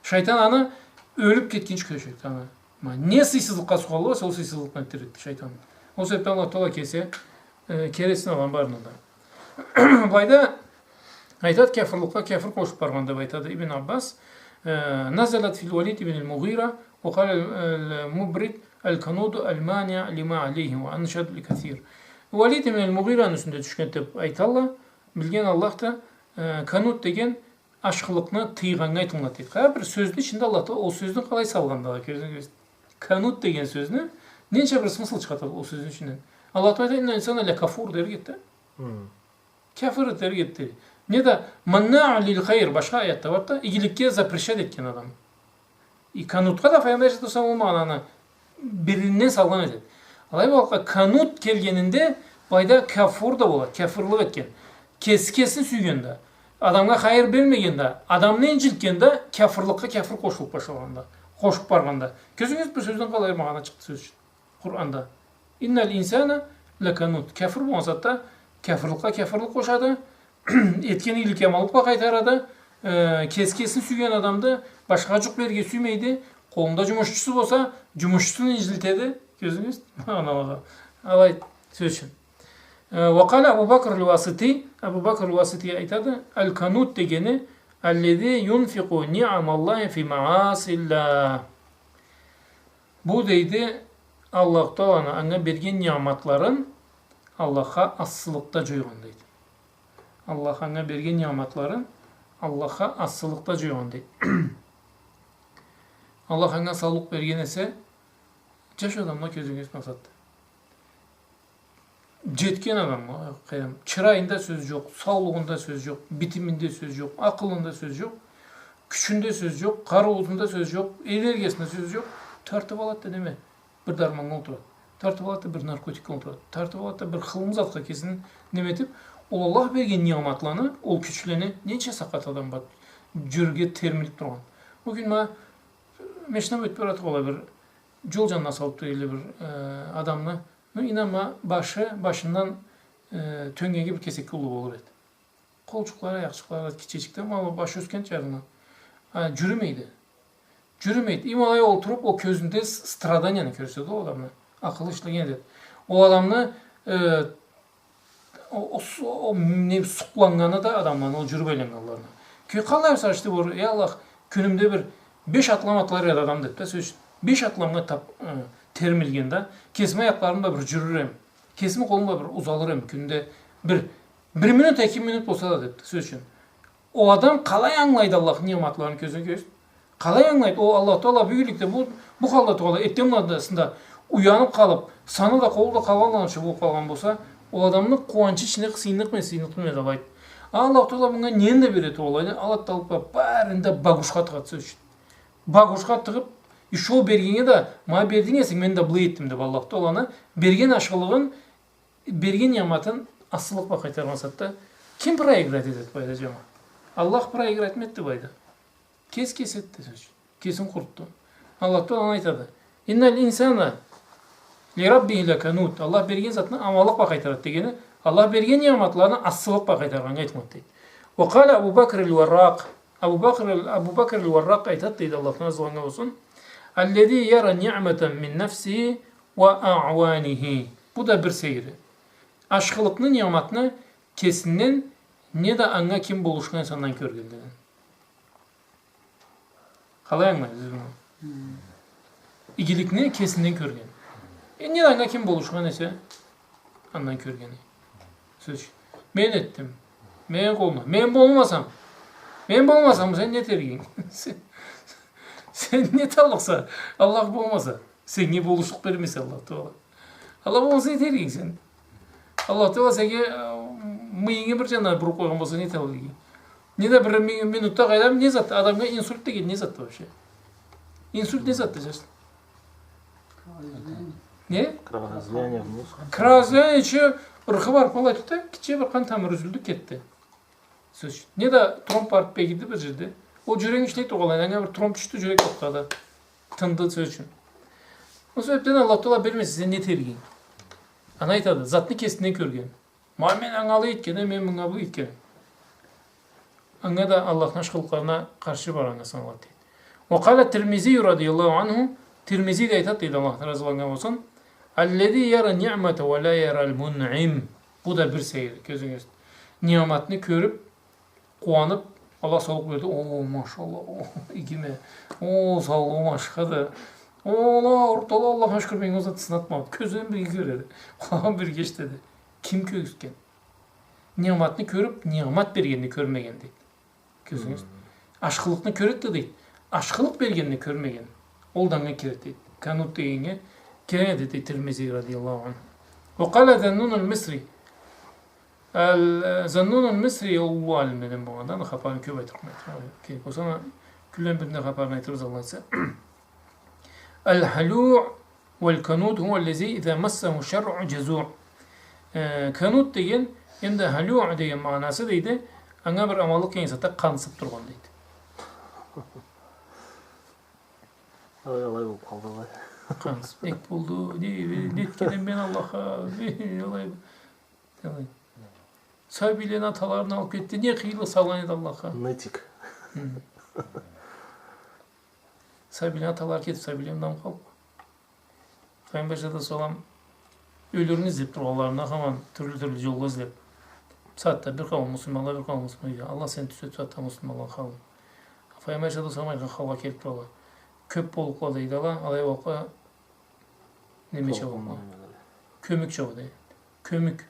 Шайтан аны ёлюп кетгинчи кюрешеди аны. Ма не сыйсызлыкъгъа сукъгъанлыкъ эсе, ол сыйсызлыкъны этдиреди шайтан. Ол себепден Аллах Тагъала кеси, э, кери этсин аланы барына да. Былайда айтады, кяфырлыкъгъа кяфыр къошуп баргъан деп айтады Ибн Аббас. Э, نزلت في الوليد بن المغيرة وقال المبرد: الكنود المانع لما عليه وأنشد لكثير. Валид ибн аль-Мугъираны юсюнде тюшген деп айталла. Билген Аллах да, э, канут деген ашхылыкъны тыйгъаннга айтылынады дейди. Къайдыр бир сёзню ичинде Аллах Тагъала ол сёзню къалай салгъанды, кёрюгюз. Канут деген сёзню ненча бир смысл чыгъарады ол сёзню ичинден. Аллах Тагъала айтады: «إن الإنسان لكفور» дерик эди. Хы. Кяфыр дерик эди. Неда مناع للخير, башха аятда бар да, игиликге запрещать этген адам. И канутха да Пайгъамбар алейхиссалату уассалам ол магъананы биринден салгъан эди. Алай болгъанлыкъгъа канут келгенинде былайда кафур да болады, кяфырлыкъ этген. Кеси кесин сюйген да, адамгъа хайыр бермеген да, адамны инжилтген да, кяфырлыкъгъа кяфыр къошулуп башлагъанда, къошуп баргъанда. Кёрюгюз, бу сёзден къалай магъана чыкъды сёз ючюн. Къуранда. «إن الإنسان لكنود». Кяфыр болгъан затда кяфырлыкъгъа кяфырлыкъ къошады, этген игилик-аманлыкъгъа къайтарады, э, кеси кесин сюйген адамды, башхагъа джукъ берирге сюймейди, къолунда джумушчусу болса, джумушчусун инжилтеди. Кёрюгюз, магъаналагъа. Алай, сёз ючюн. Э, وقال أبو بكر الواسطي, Абу Бакр аль-Васити айтады: «الكنود» дегени: «الذي ينفق نعم الله في معاصي الله». Бу, дейди, Аллаху Тааланы анга берген ниъматларын Аллахха асылыкъда джойгъан, дейди. Аллах анга берген ниъматларын Аллахха асылыкъда джойгъан, дейди. Аллах анга саулукъ берген эсе, джаш адамла кёзюгюз къысады. Джетген адам, къайдам, чырайында сёз джокъ, саулугъунда сёз джокъ, битиминде сёз джокъ, акъылында сёз джокъ, кючюнде сёз джокъ, къарыуунда сёз джокъ, энергиясында сёз джокъ. Тартып алады да неме, бир дарманнга олтурады. Тартып алады да бир наркотикге олтурады. Тартып алады да бир хылымы затха кесин неме этип, ол Аллах берген ниъматланы, ол кючлени ненча сакъат адам бар, джюрюрге термилип тургъан. Бюгюн ма машина ётюп барады, къалай бир джол джанына салып тура эди бир, э, адамны. Ну, инанма, башы, башындан, э, тёнгеги бир кесекге уллу болур эди. Къолчукълары, аякъчыкълары кичичикден, ма башы ёсген джарына. А, джюрюмейди. Джюрюмейди. Им алай олтуруб, ол кёзюнде с-, страданияны кёргюзтеди ол адамны. Акъылы ишлеген эди. Ол адамны, э, о, о, с-, о, не, сукъланнганы да адамланы, ол джюрюб айланнганланы. Кё-, къалай, мисал, иште бир, я Аллах, кюнюмде бир беш атлам атлар эди адам, деб да, сёз ючюн. Беш атламгъа таб-, э, термилген да, кесими аякъларым бла бир джюрюр эм, кесими къолум бла бир узалыр эм, кюнде бир, бир минут, эки минут болса да, деб да, сёз ючюн. Ол адам къалай ангылайды Аллахны ниъматларын, кёзюне кёз. Къалай ангылайды? Ол Аллах Таала бюгюнлюкде бу, бу халда тургъанлай, эртден мындан сора уяныб къалыб, саны да, къолу да къалгъанларынча болуб къалгъан болса, ол адамны къууанчы ичине сыйынныкъ мен, сыйынныкъ мен алайды. Аллах Таала мынга нени да береди, алайды, алады да алыб барыб, барын да багушха тыгъады, сёз ючюн. Багушха тыгъыб, ещё бергеннге да, манга бердинг эсе, мен да былай этдим деб, Аллах Тааланы берген ашхылыгъын, берген ниъматын асылыкъ бла къайтаргъан сагъатда ким проиграть этеди былайда, джамагъат? Аллах проиграть этмеди былайда. Кес, кес этди, сёз ючюн. Кесин къурутду. Аллах Таала айтады: «إن الإنسان لربه لكنود». Аллах берген затны аманлыкъ бла къайтарады дегени, Аллах берген ниъматланы асылыкъ бла къайтаргъаннга айтылады, дейди. وقال أبو بكر الورّاق. Абу Бакр, Абу Бакр аль-Варракъ айтады, дейди, Аллах андан разы болгъан болсун: «الذي يرى النعمة من نفسه وأعوانه». Бу да бир сейири. Ашхылыкъны, ниъматны кесинден, неда анга ким болушхан эсе, андан кёрген деген. Къалай ангылайбыз биз муну? Хы. Игиликни кесинден кёрген. Э, неда анга ким болушхан эсе, андан кёргени. Сёз ючюн. Мен этдим. Мен къолумдан. Мен болмасам. Мен болмасам, сен не этер эдинг? Сен, сен не эталлыкъса, Аллах болмаса. Сеннге болушлукъ бермесе Аллах Таала. Аллах болмаса, не этер эдинг сен? Аллах Таала сеннге, э, мыйынгы бир джанына буруб къойгъан болса, не эталлыкъ эдинг? Неда бир ми-, минутда къайдам, не зат, адамгъа инсульт деген не затды вообще? Инсульт не затды, джашла? Не? Кровоизлияние в мозг. Кровоизлияние, чё, ырхы барыб къалады да, гитче бир къан тамыры юзюлдю, кетди. Сёз ючюн. Не да тромб барыб бегиди бир джерде. Ол джюрегинг ишлей тургъанлай, анга бир тромб тюшдю, джюрек тохтады. Тынды, сёз ючюн. Ол себебден Аллах Тагъала бермесе, сен не этер эдинг? Аны айтады, затны кесинден кёрген. Ма мен анга алай этгеним, мен мынга былай этгеним. Анга да Аллахны ашхылыкъларына къаршы баргъаннга саналады, дейди. وقال الترمذي رضي الله عنه, Тирмизи да айтады, дейди, Аллах разы болгъан болсун: الذي يرى النعمة ولا يرى المنعم. Бу да бир сейир, кёзюгюз. Ниъматны кёрюб, къууаныб, Аллах саулукъ берди. О, машаллах, о, игиме. О, саулугъум ашхыды. О, Аллах, ортала, Аллахха шукур, мен ол затны сынатмадым. Кёзюм бирге кёреди. Къулагъым бирге эшитеди. Ким кёргюзтген? Ниъматны кёрюб, ниъмат бергенни кёрмеген, дейди. Кёрдюгюз? Хм. Ашхылыкъны кёреди да, дейди. Ашхылыкъ бергенни кёрмеген. Ол да анга киреди, дейди. Канут дегеннге киреди, дейди, Тирмизи رضي الله عنه. وقال ذو النون المصري. Ал-, Зуннун аль-Мисри, ол уллу алимледен болгъанды, аны хапарын кёб айтырыкъ, айтырыкъ керек болса, ма, кюнлени биринде хапарын айтырбыз, Аллах айтса. الهلوع والكنود هو الذي إذا مسه الشر جزوع. Э, канут деген, энди халюъ деген магъанасы, дейди, анга бир аманлыкъ келген сагъатда къансыб тургъан, дейди. Ой, алай болуб къалды, алай. Къансыб. Нек болду? Не, не этгеним мен Аллахха? Не, алай. Алай. Сабийлени аталарын алыб кетди. Не къыйынлыкъ салгъан эди Аллахха? Нытик. Хы. Сабийлени аталары кетиб, сабийле мындан къалыб. Файгъамбар саллаллаху алейхи ва саллам ёлюрню излеб тургъанларына, хаман тюрлю-тюрлю джолла излеб. Бусагъатда бир къауум муслиманла, бир къауум муслиманла. Аллах сени тюзетиб, бусагъатда муслиманла къалды. Файгъамбар саллаллаху алейхи ва саллам айтхан халгъа келиб туралла. Кёб боллукъла, дейди, ала, алай боллукъла, неме чабалла. Кёмюк чабалла, дейди. Кёмюк.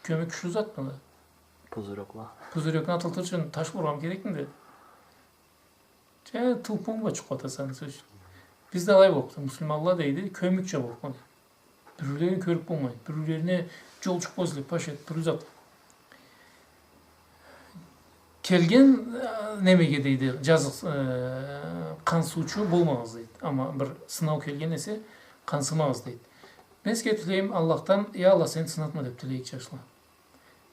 Кёмюк кючлю затмыды? Пузырёкла. Пузырёкну атылтыр ючюн таш ургъан керекмиди? Джа тылпыуунг бла чукъ атаса, сёз ючюн. Биз да алай боллукъду. Муслиманла, дейди, кёмюкча боллукъду. Бириулерин кёрюб болмай. Бириулерине джол-чукъ излеб, паш этиб, бир зат. Келген, э, немеге, дейди, джазыкъ, э, къансыучу болмагъыз, дейди. Амма бир сынау келген эсе, къансымагъыз, дейди. Мен сизге тилейме Аллахдан, я Аллах, сени сынатма деб тилейик, джашла.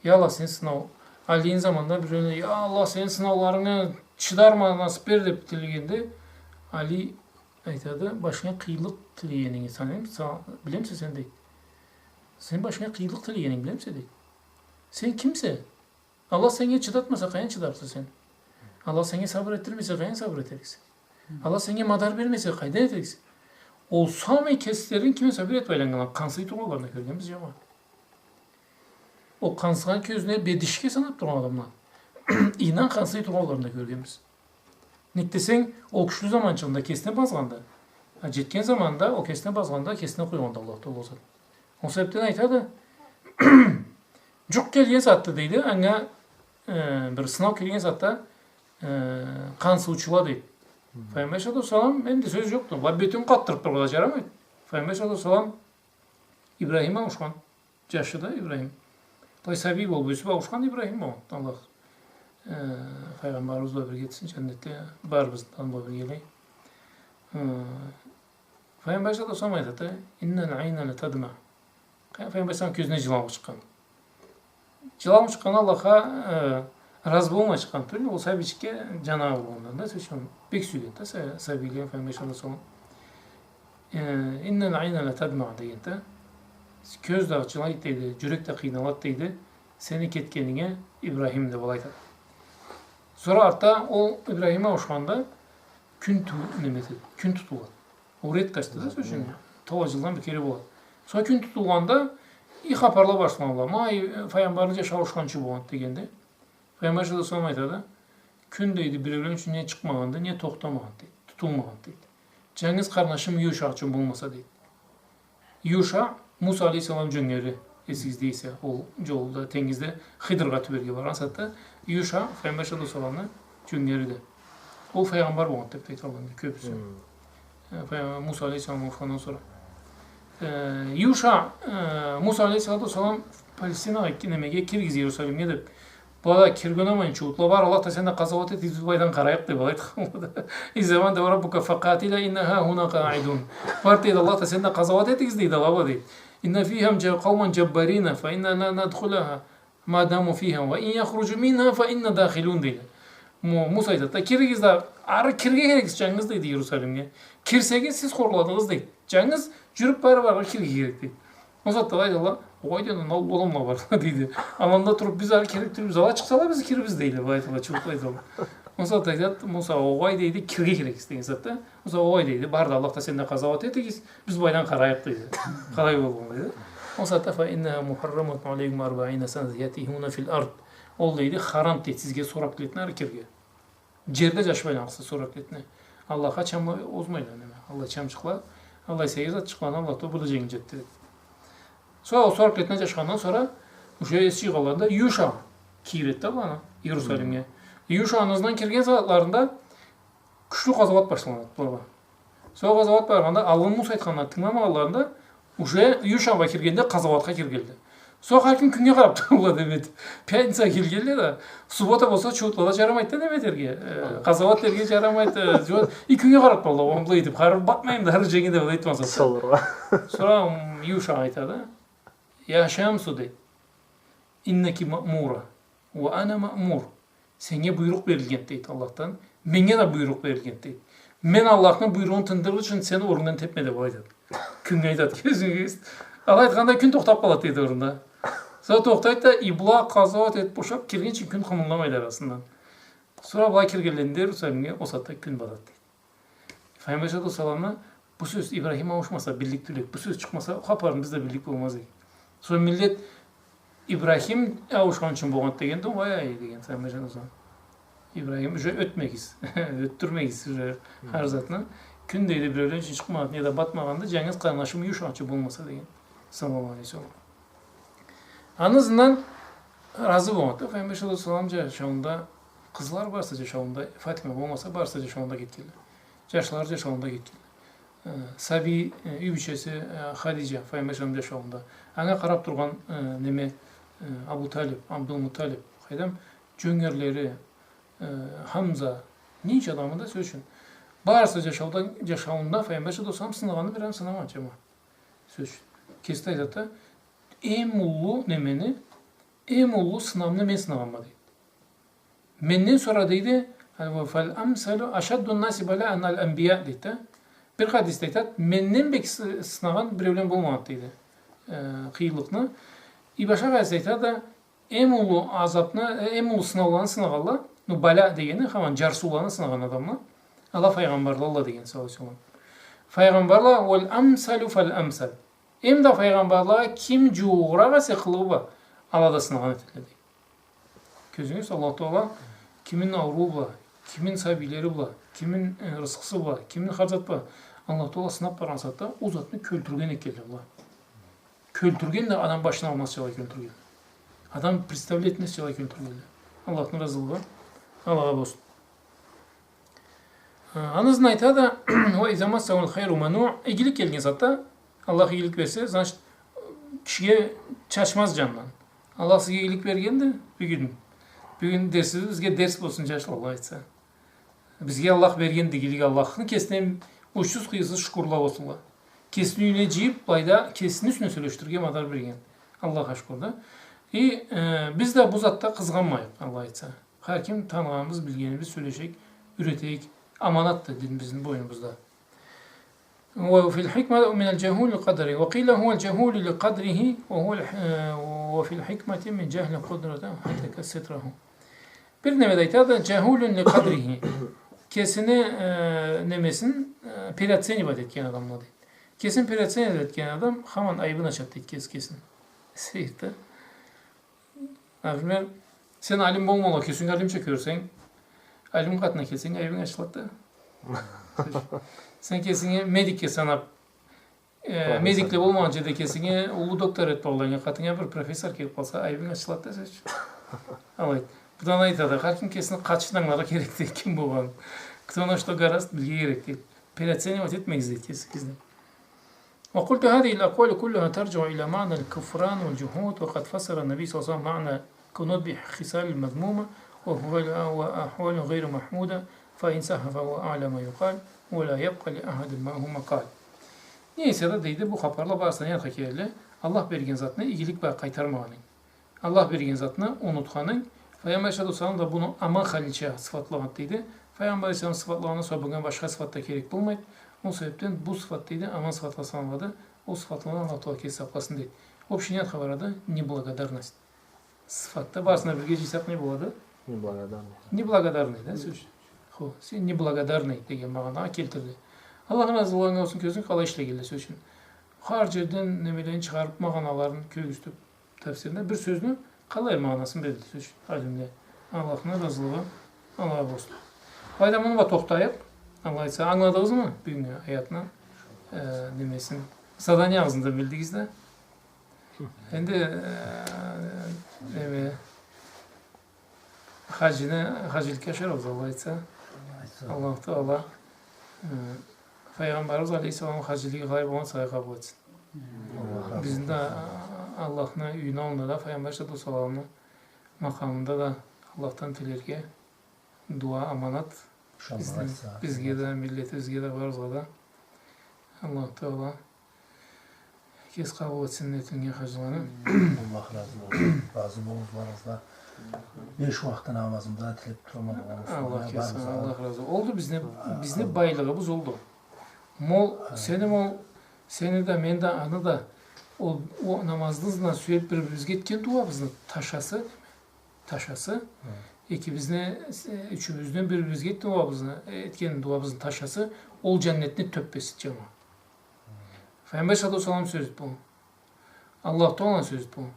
Я Аллах, сени сынау. Алийни заманында биреуле, я Аллах, сени сынауларынгы чыдарма, насыб бер деб тилегенде, Али айтады, башынга къыйынлыкъ тилегенинги санаймыса, билемисе сен, дейди. Сен башынга къыйынлыкъ тилегенинги билемисе, дейди. Сен кимсе? Аллах сеннге чыдатмаса, къайдан чыдарыкъса сен? Аллах сеннге сабыр этдирмесе, къайдан сабыр этериксе? Аллах сеннге мадар бермесе, къайдан этериксе? Ол самый кеслерин ким эсе бир этиб айланнганла, къансый тургъанларын да кёргенбиз, джамагъат. Ол къансыгъан кёзюне бедишге санаб тургъан адамла. Ийнан къансый тургъанларын да кёргенбиз. Нек десенг, ол кючлю заманчыгъында кесине базгъанда, а, джетген заманда ол кесине базгъанда, кесине къойгъанды Аллах Тагъала ол затны. Ол себебден айтады, джукъ келген затда, дейди, анга, э, бир сынау келген затда, э, къансыучула, дейди. Хы. Файгъамбар саллаллаху алейхи ва саллам, энди сёз джокъду. Ла бетин къатдырыб тургъанла джарамайды. Файгъамбар саллаллаху алейхи ва саллам Ибрахим ауушхан. Джашы да Ибрахим. Былай сабий болуб, ёсюб ауушхан Ибрахим болгъан. Аллах, э, файгъамбарыбыз бла бирге этсин, джаннетде барыбызны бла биргелей. Э, Файгъамбар саллаллаху алейхи ва саллам айтады, «Инналь айна латадма». Файгъамбар саллаллаху алейхи ва саллам кёзюне джылау чыкъгъан. Джылау чыкъгъан Аллахха, э, разы болмай чыкъгъан тюл, ол сабийчикге джаны ауругъандан да, сёз ючюн, бек сюйген да са-, сабийлени Файгъамбар саллаллаху алейхи ва саллам. Э, «Инналь айна латадма» деген да, кёз да джылайды дейди, джюрек да къыйналады дейди, сени кетгенинге, Ибрахим, деб алай айтады. Сора артда ол Ибрахим ауушханда кюн ту-, неме этеди, кюн тутулады. Ол редкостьду да, сёз ючюн, талай джылдан бир кере болады. Сора кюн тутулгъанда, и хапарла башланалла. Ма, э, файгъамбарны джашы ауушханчы болгъанды дегенде, Файгъамбар саллаллаху алейхи ва саллам айтады, кюн, дейди, биреулен ючюн не чыкъмагъанды, не тохтамагъанды, дейди, тутулмагъанды, дейди. Джангыз къарнашым Юша ючюн болмаса, дейди. Юша Муса алейхиссалам джёнгери, эсигизде эсе, ол джолда, тенгизде Хыдыргъа тюберге баргъан сагъатда Юша Файгъамбар саллаллаху алейхи ва салламны джёнгериди. Ол файгъамбар болгъанды деб да айталла кёбюсю. Хы. Э, Файгъамбар Муса алейхиссалам ауушхандан сора. Э, Юша, э, Муса алейхиссалату вассалам Палестинагъа ки-, немеге, киригиз Иерусалимге деб, Была да кирге унамайын чуутла, бар, Аллах да сен да къазауат этигиз, биз былайдан къарайыкъ, деб, алай айтханла да. اذهبا أنت وربك فقاتلا إنا هاهنا قاعدون. Бар, дейди, Аллах да сен да къазауат этигиз, дейди, ала бла, дейди. إن فيها ج-، قوما جبارين فإنا لا ندخلها ما داموا فيها وإن يخرجوا منها فإنا داخلون, дейди. Му-, Муса айтады да, киригиз да, ары кирге керексиз джангыз, дейди, Иерусалимге. Кирсегиз, сиз хорладыгъыз, дейди. Джангыз джюрюб барыб ары кирге керек, дейди. Ол сагъатда айтадыла, огъай, дейди, ала уллу адамла бар, дейди. Аланда туруб биз ары кириб турубуз, ала чыкъсала биз кирирбиз, дейди, былай айтадыла, чуутла айтадыла. Ол сагъатда айтады Муса, огъай, дейди, кирге керексиз, деген сагъатда. Муса, огъай, дейди, бар да, Аллах да сен да къазауат этигиз, биз былайдан къарайыкъ, дейди. Къалай болгъан, дейди. Ол сагъатда فإنها محرمة عليكم أربعين سنة يتيهون في الأرض. Ол, дейди, харам, дейди, сизге сорок летни ары кирге. Джерде джашамайла сорок летни. Аллахха чамла озмайла, неме. Аллах чамчыкъла, Аллах сейир затчыкъланы Аллах да бир да дженгилдетди, дейди. Сора ол сорок летни джашагъандан сора, уже эс джыйгъанларында Юша киреди да быланы Иерусалимге. Юшаны ызындан кирген сагъатларында кючлю къазауат башланады былада. Сора къазауат баргъанда, алгъын Муса айтханын тынгыламагъанларында, уже Юша бла киргенде къазауатха киргенле. Сора хар ким кюннге къараб туралла, деме. Пятница киргенле да, суббота болса, чуутла да джарамайды да, неме этерге. Э, къазауат этерге джарамайды. Джо-, и кюннге къараб туралла, аны бла этиб, къараб бакъмайым да, ары дженгилдетиб, алай айтмаса. Сора, м, Юша айтады: يا شمس, дейди, إنك مأمورة وأنا مأمور. Сеннге буйрукъ берилгенди, дейди, Аллахдан. Меннге да буйрукъ берилгенди, дейди. Мен Аллахны буйругъун тындырыр ючюн сен орнунгдан тебме, деб айтады. Кюннге айтады, кёзюнге кёз. Алай айтханда кюн тохтаб къалады, дейди, орнунда. Сора тохтайды да, и была къазауат этиб бошаб киргинчи кюн къымылдамайды арасындан. Сора была киргенлеринде Иерусалимге, ол сагъатда кюн батады, дейди. Файгъамбар алейхиссалату уассаламны бу сёз, Ибрахим ауушмаса, бирлик тюл эдик. Бу сёз чыкъмаса, хапарым, биз да бирлик болмаз эдик. Сора миллет Ибрахим ауушхан ючюн болгъанды дегенди, угъай, деген, Файгъамбар алейхиссалату уассалам. Ибрахим, уже ётмегиз, ётдюрмегиз уже хар затны. Кюн, дейди, биреулен ючюн чыкъмагъанды, неда батмагъанды, джангыз къарнашым Юша ючюн болмаса, деген. Саллаллаху алейхи ва саллам. Аны ызындан разы болгъанды. Файгъамбар алейхиссалату уассалам джашауунда, къызла барысы джашауунда, Фатима болмаса, барысы джашауунда кетгенле. Джашла джашауунда кетгенле. Э, сабий, э, юй бийчеси, э, Хадиджа, Файгъамбар алейхиссалам джашауунда. Анга къараб тургъан, э, неме, э, Абу Талиб, Абдулмуталиб, къайдам, джёнгерлери, э, Хамза, ненча адамы да, сёз ючюн. Барысы джашауда, джашауунда Файгъамбар алейхиссалату уассалам сынагъанны бир адам сынамагъанды, джамагъат. Сёз ючюн. Кеси да айтады да, эм уллу немени, эм уллу сынамны мен сынагъанма, дейди. Менден сора, дейди, فالأمثل أشد الناس بلاء الأنبياء, дейди да. Бир хадисде айтады, менден бек сы-, сынагъан биреулен болмагъанды, дейди, э, къыйынлыкъны. И башха хадисде айтады да, эм уллу азабны, э, эм уллу сынауланы сынагъанла, ну, баля дегени, хаман, джарсыуланы сынагъан адамла, ала файгъамбарлалла деген, саллаллаху алейхи ва саллам. Файгъамбарла, والأمثل فالأمثل. Эм да файгъамбарлагъа ким джууугъуракъ эсе къылыгъы бла, ала да сынагъан этелле, дейди. Кёзюгюз, Аллаху Тагъала кимни ауруу бла, кимни сабийлери бла, кимни, э, рысхысы бла, кимни хар зат бла, Аллаху Тагъала сынаб баргъан сагъатда ол затны кёлтюрген экенле была. Кёлтюрген да адам башына алмазча алай кёлтюрген. Адам представлять этмезча алай кёлтюрген. Аллахны разылыгъы алагъа болсун. Э, аны ызындан айтады, وإذا مسه الخير منوعا, игилик келген сагъатда, Аллах игилик берсе, значит, кишиге чачмаз джанындан. Аллах сизге игилик бергенди бюгюн. Бюгюн дерсибиз бизге дерс болсун, джашла, Аллах айтса. Бизге Аллах бергенди игилик, Аллахны кесине учсуз-къыйырсыз шукурла болсунла. Кесини юйюне джыйыб, былайда кесини юсюне сёлешдирирге мадар берген. Аллахха шукур да. И, э, биз да бу затда къызгъанмайыкъ, Аллах айтса. Хар ким таныгъаныбыз, билгенибиз сёлешейик, юретейик. Аманатды дин бизни бойнубузда. وفي الحكمة من الجهول للقدر، وقيل هو الجهول لقدره، وهو الح-، وفي الحكمة من جهل قدرته حتك ستره. Бир неме да айтады, جهول لقدره. Кесини, э, немесин, э, переоценивать этген адамла, дейди. Кесин переоценивать этген адам хаман айыбын ачады, дейди, кеси кесин. Сейир да. Например, сен алим болмагъанлай, кесинги алимча кёрсенг, алим къатына келсенг, айыбынг ачылады да. Сен кесинги медикге санаб, э, медикле болмагъан джерде кесинги уллу доктор этиб алгъаннга, къатынга бир профессор келиб къалса, айыбынг ачылады да, сёз ючюн. Алай. Бу да айтады, хар ким кесини къатышын ангыларгъа керекди, ким болгъанын. Кто на что горазд, билирге керекди. Переоценивать этмегиз, дейди, кесигизни. وقلت هذه الأقوال كلها ترجع إلى معنى الكفران والجحود، وقد فسر النبي صلى الله عليه وسلم معنى كنت بخصال مذمومة وأحوال، وأحوال غير محمودة، فإن صح فهو أعلى ما يقال، ولا يبقى لأحد معه مقال. Не эсе да, дейди, бу хапарла барысы да не затха келелле? Аллах берген затны игилик бла къайтармагъанынг. Аллах берген затны унутханынг. Файгъамбар алейхиссалату уассалам да муну аман халича сыфатлагъан, дейди. Файгъамбар алейхиссалам сыфатлагъандан сора бунга башха сыфат да керек болмайды. Ол себепден бу сыфат, дейди, аман сыфатха саналады. Ол сыфатладан Аллах Тагъала кеси сакъласын, дейди. Общий не затха барады? Неблагодарность. Сыфатда барысына бирге жыйсакъ не болады? Неблагодарный. Неблагодарный, да, сёз ючюн. Хо, сен неблагодарный деген магъанагъа келтирди. Аллахны разылыгъы анга болсун, кёрсенг, къалай ишлегенле, сёз ючюн. Хар жерден немелени чыгъарып, магъаналарын кёргюзтюп, тафсиринде бир сёзню къалай магъанасын берди, сёз ючюн. Алимле. Аллахны разылыгъы алагъа болсун. Былайда муну бла тохтайыкъ. Аллах айтса, ангыладыгъызмы бюгюннгю аятны, э, немесин? Задание агъызында билдигиз да. Энди, э, неме, хажини, хажиликге ашырабыз, Аллах айтса. Айтса. Аллаху Тагъала, э, Файгъамбарыбыз алейхиссалам хажилиги къалай болгъан эсе, алай къабыл этсин. Аллах разы болсун. Бизни да, а, Аллахны юйюню аллында да, Файгъамбар алейхиссалату уассаламны макъамында да Аллахдан тилерге дуа аманат. Иншаллах, бизге да, миллетибизге да, барыбызгъа да. Аллаху Тагъала кеси къабыл этсин этилген хажиланы. Аллах разы болсун. Разы болугъуз барыгъызгъа. Беш уакъты намазымда тилеп турама, Аллах кеси, барыгъызгъа. Аллах разы болсун. Олду бизни, бизни байлыгъыбыз олду. Мол, сени мол, сени да, мен да, аны да, ол, ол намазыбызны сюйюп бир-бирибизге этген дуабызны ташасы, ташасы, экибизни, э, ючюбюзню бир-бирибизге этген дуабызны, э, этген дуабызны ташасы, ол жаннетни тёппеси, жамагъат. Файгъамбар саллаллаху алейхи ва саллам сёзю бу. Аллаху Тагъаланы сёзю бу.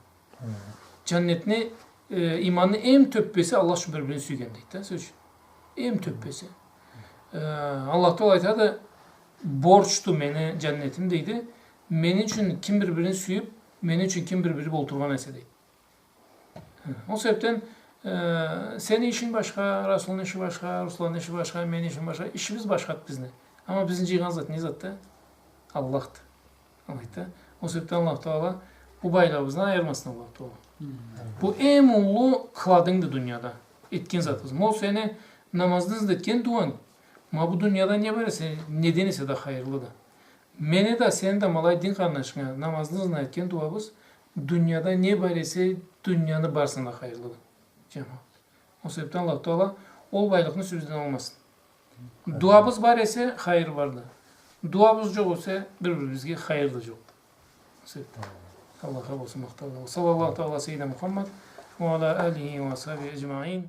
Жаннетни, э, иманны эм тёппеси Аллах ючюн бир-бирин сюйген, дейди да, сёз ючюн. Эм тёппеси. Э, Аллаху Тагъала айтады, борчду мени жаннетим, дейди, мени ючюн ким бир-бирин сюйюп, мени ючюн ким бир-бири бла олтургъан эсе, дейди. Ол себепден, э, сени ишинг башха, Расулну иши башха, Русланны иши башха, мени ишим башха, ишибиз башхады бизни. Амма бизни жыйгъан зат не затды? Аллахды. Алайды да. Ол себепден Аллаху Тагъала бу байлыгъыбызны айырмасын, Аллаху Тагъала. Бу эм уллу кладынгды дунияда. Этген затыбыз. Ма ол сени намаздан излетген дуанг, ма бу дунияда не бар эсе, неден эсе да хайырлыды. Мени да, сени да, ма алай дин къарнашынга намазны ызындан этген дуабыз дунияда не бар эсе, дунияны барысындан да хайырлыды, жамагъат. Ол себепден Аллаху Тагъала ол байлыкъны сизбизден алмасын. Дуабыз бар эсе, хайыр барды. Дуабыз жокъ эсе, бир-бирибизге хайыр да жокъду. Ол себепден Аллахха болсун махтау. Саллаллаху тагъала ала сайидина Мухаммад ва ала алихи ва асхабихи аджмаин.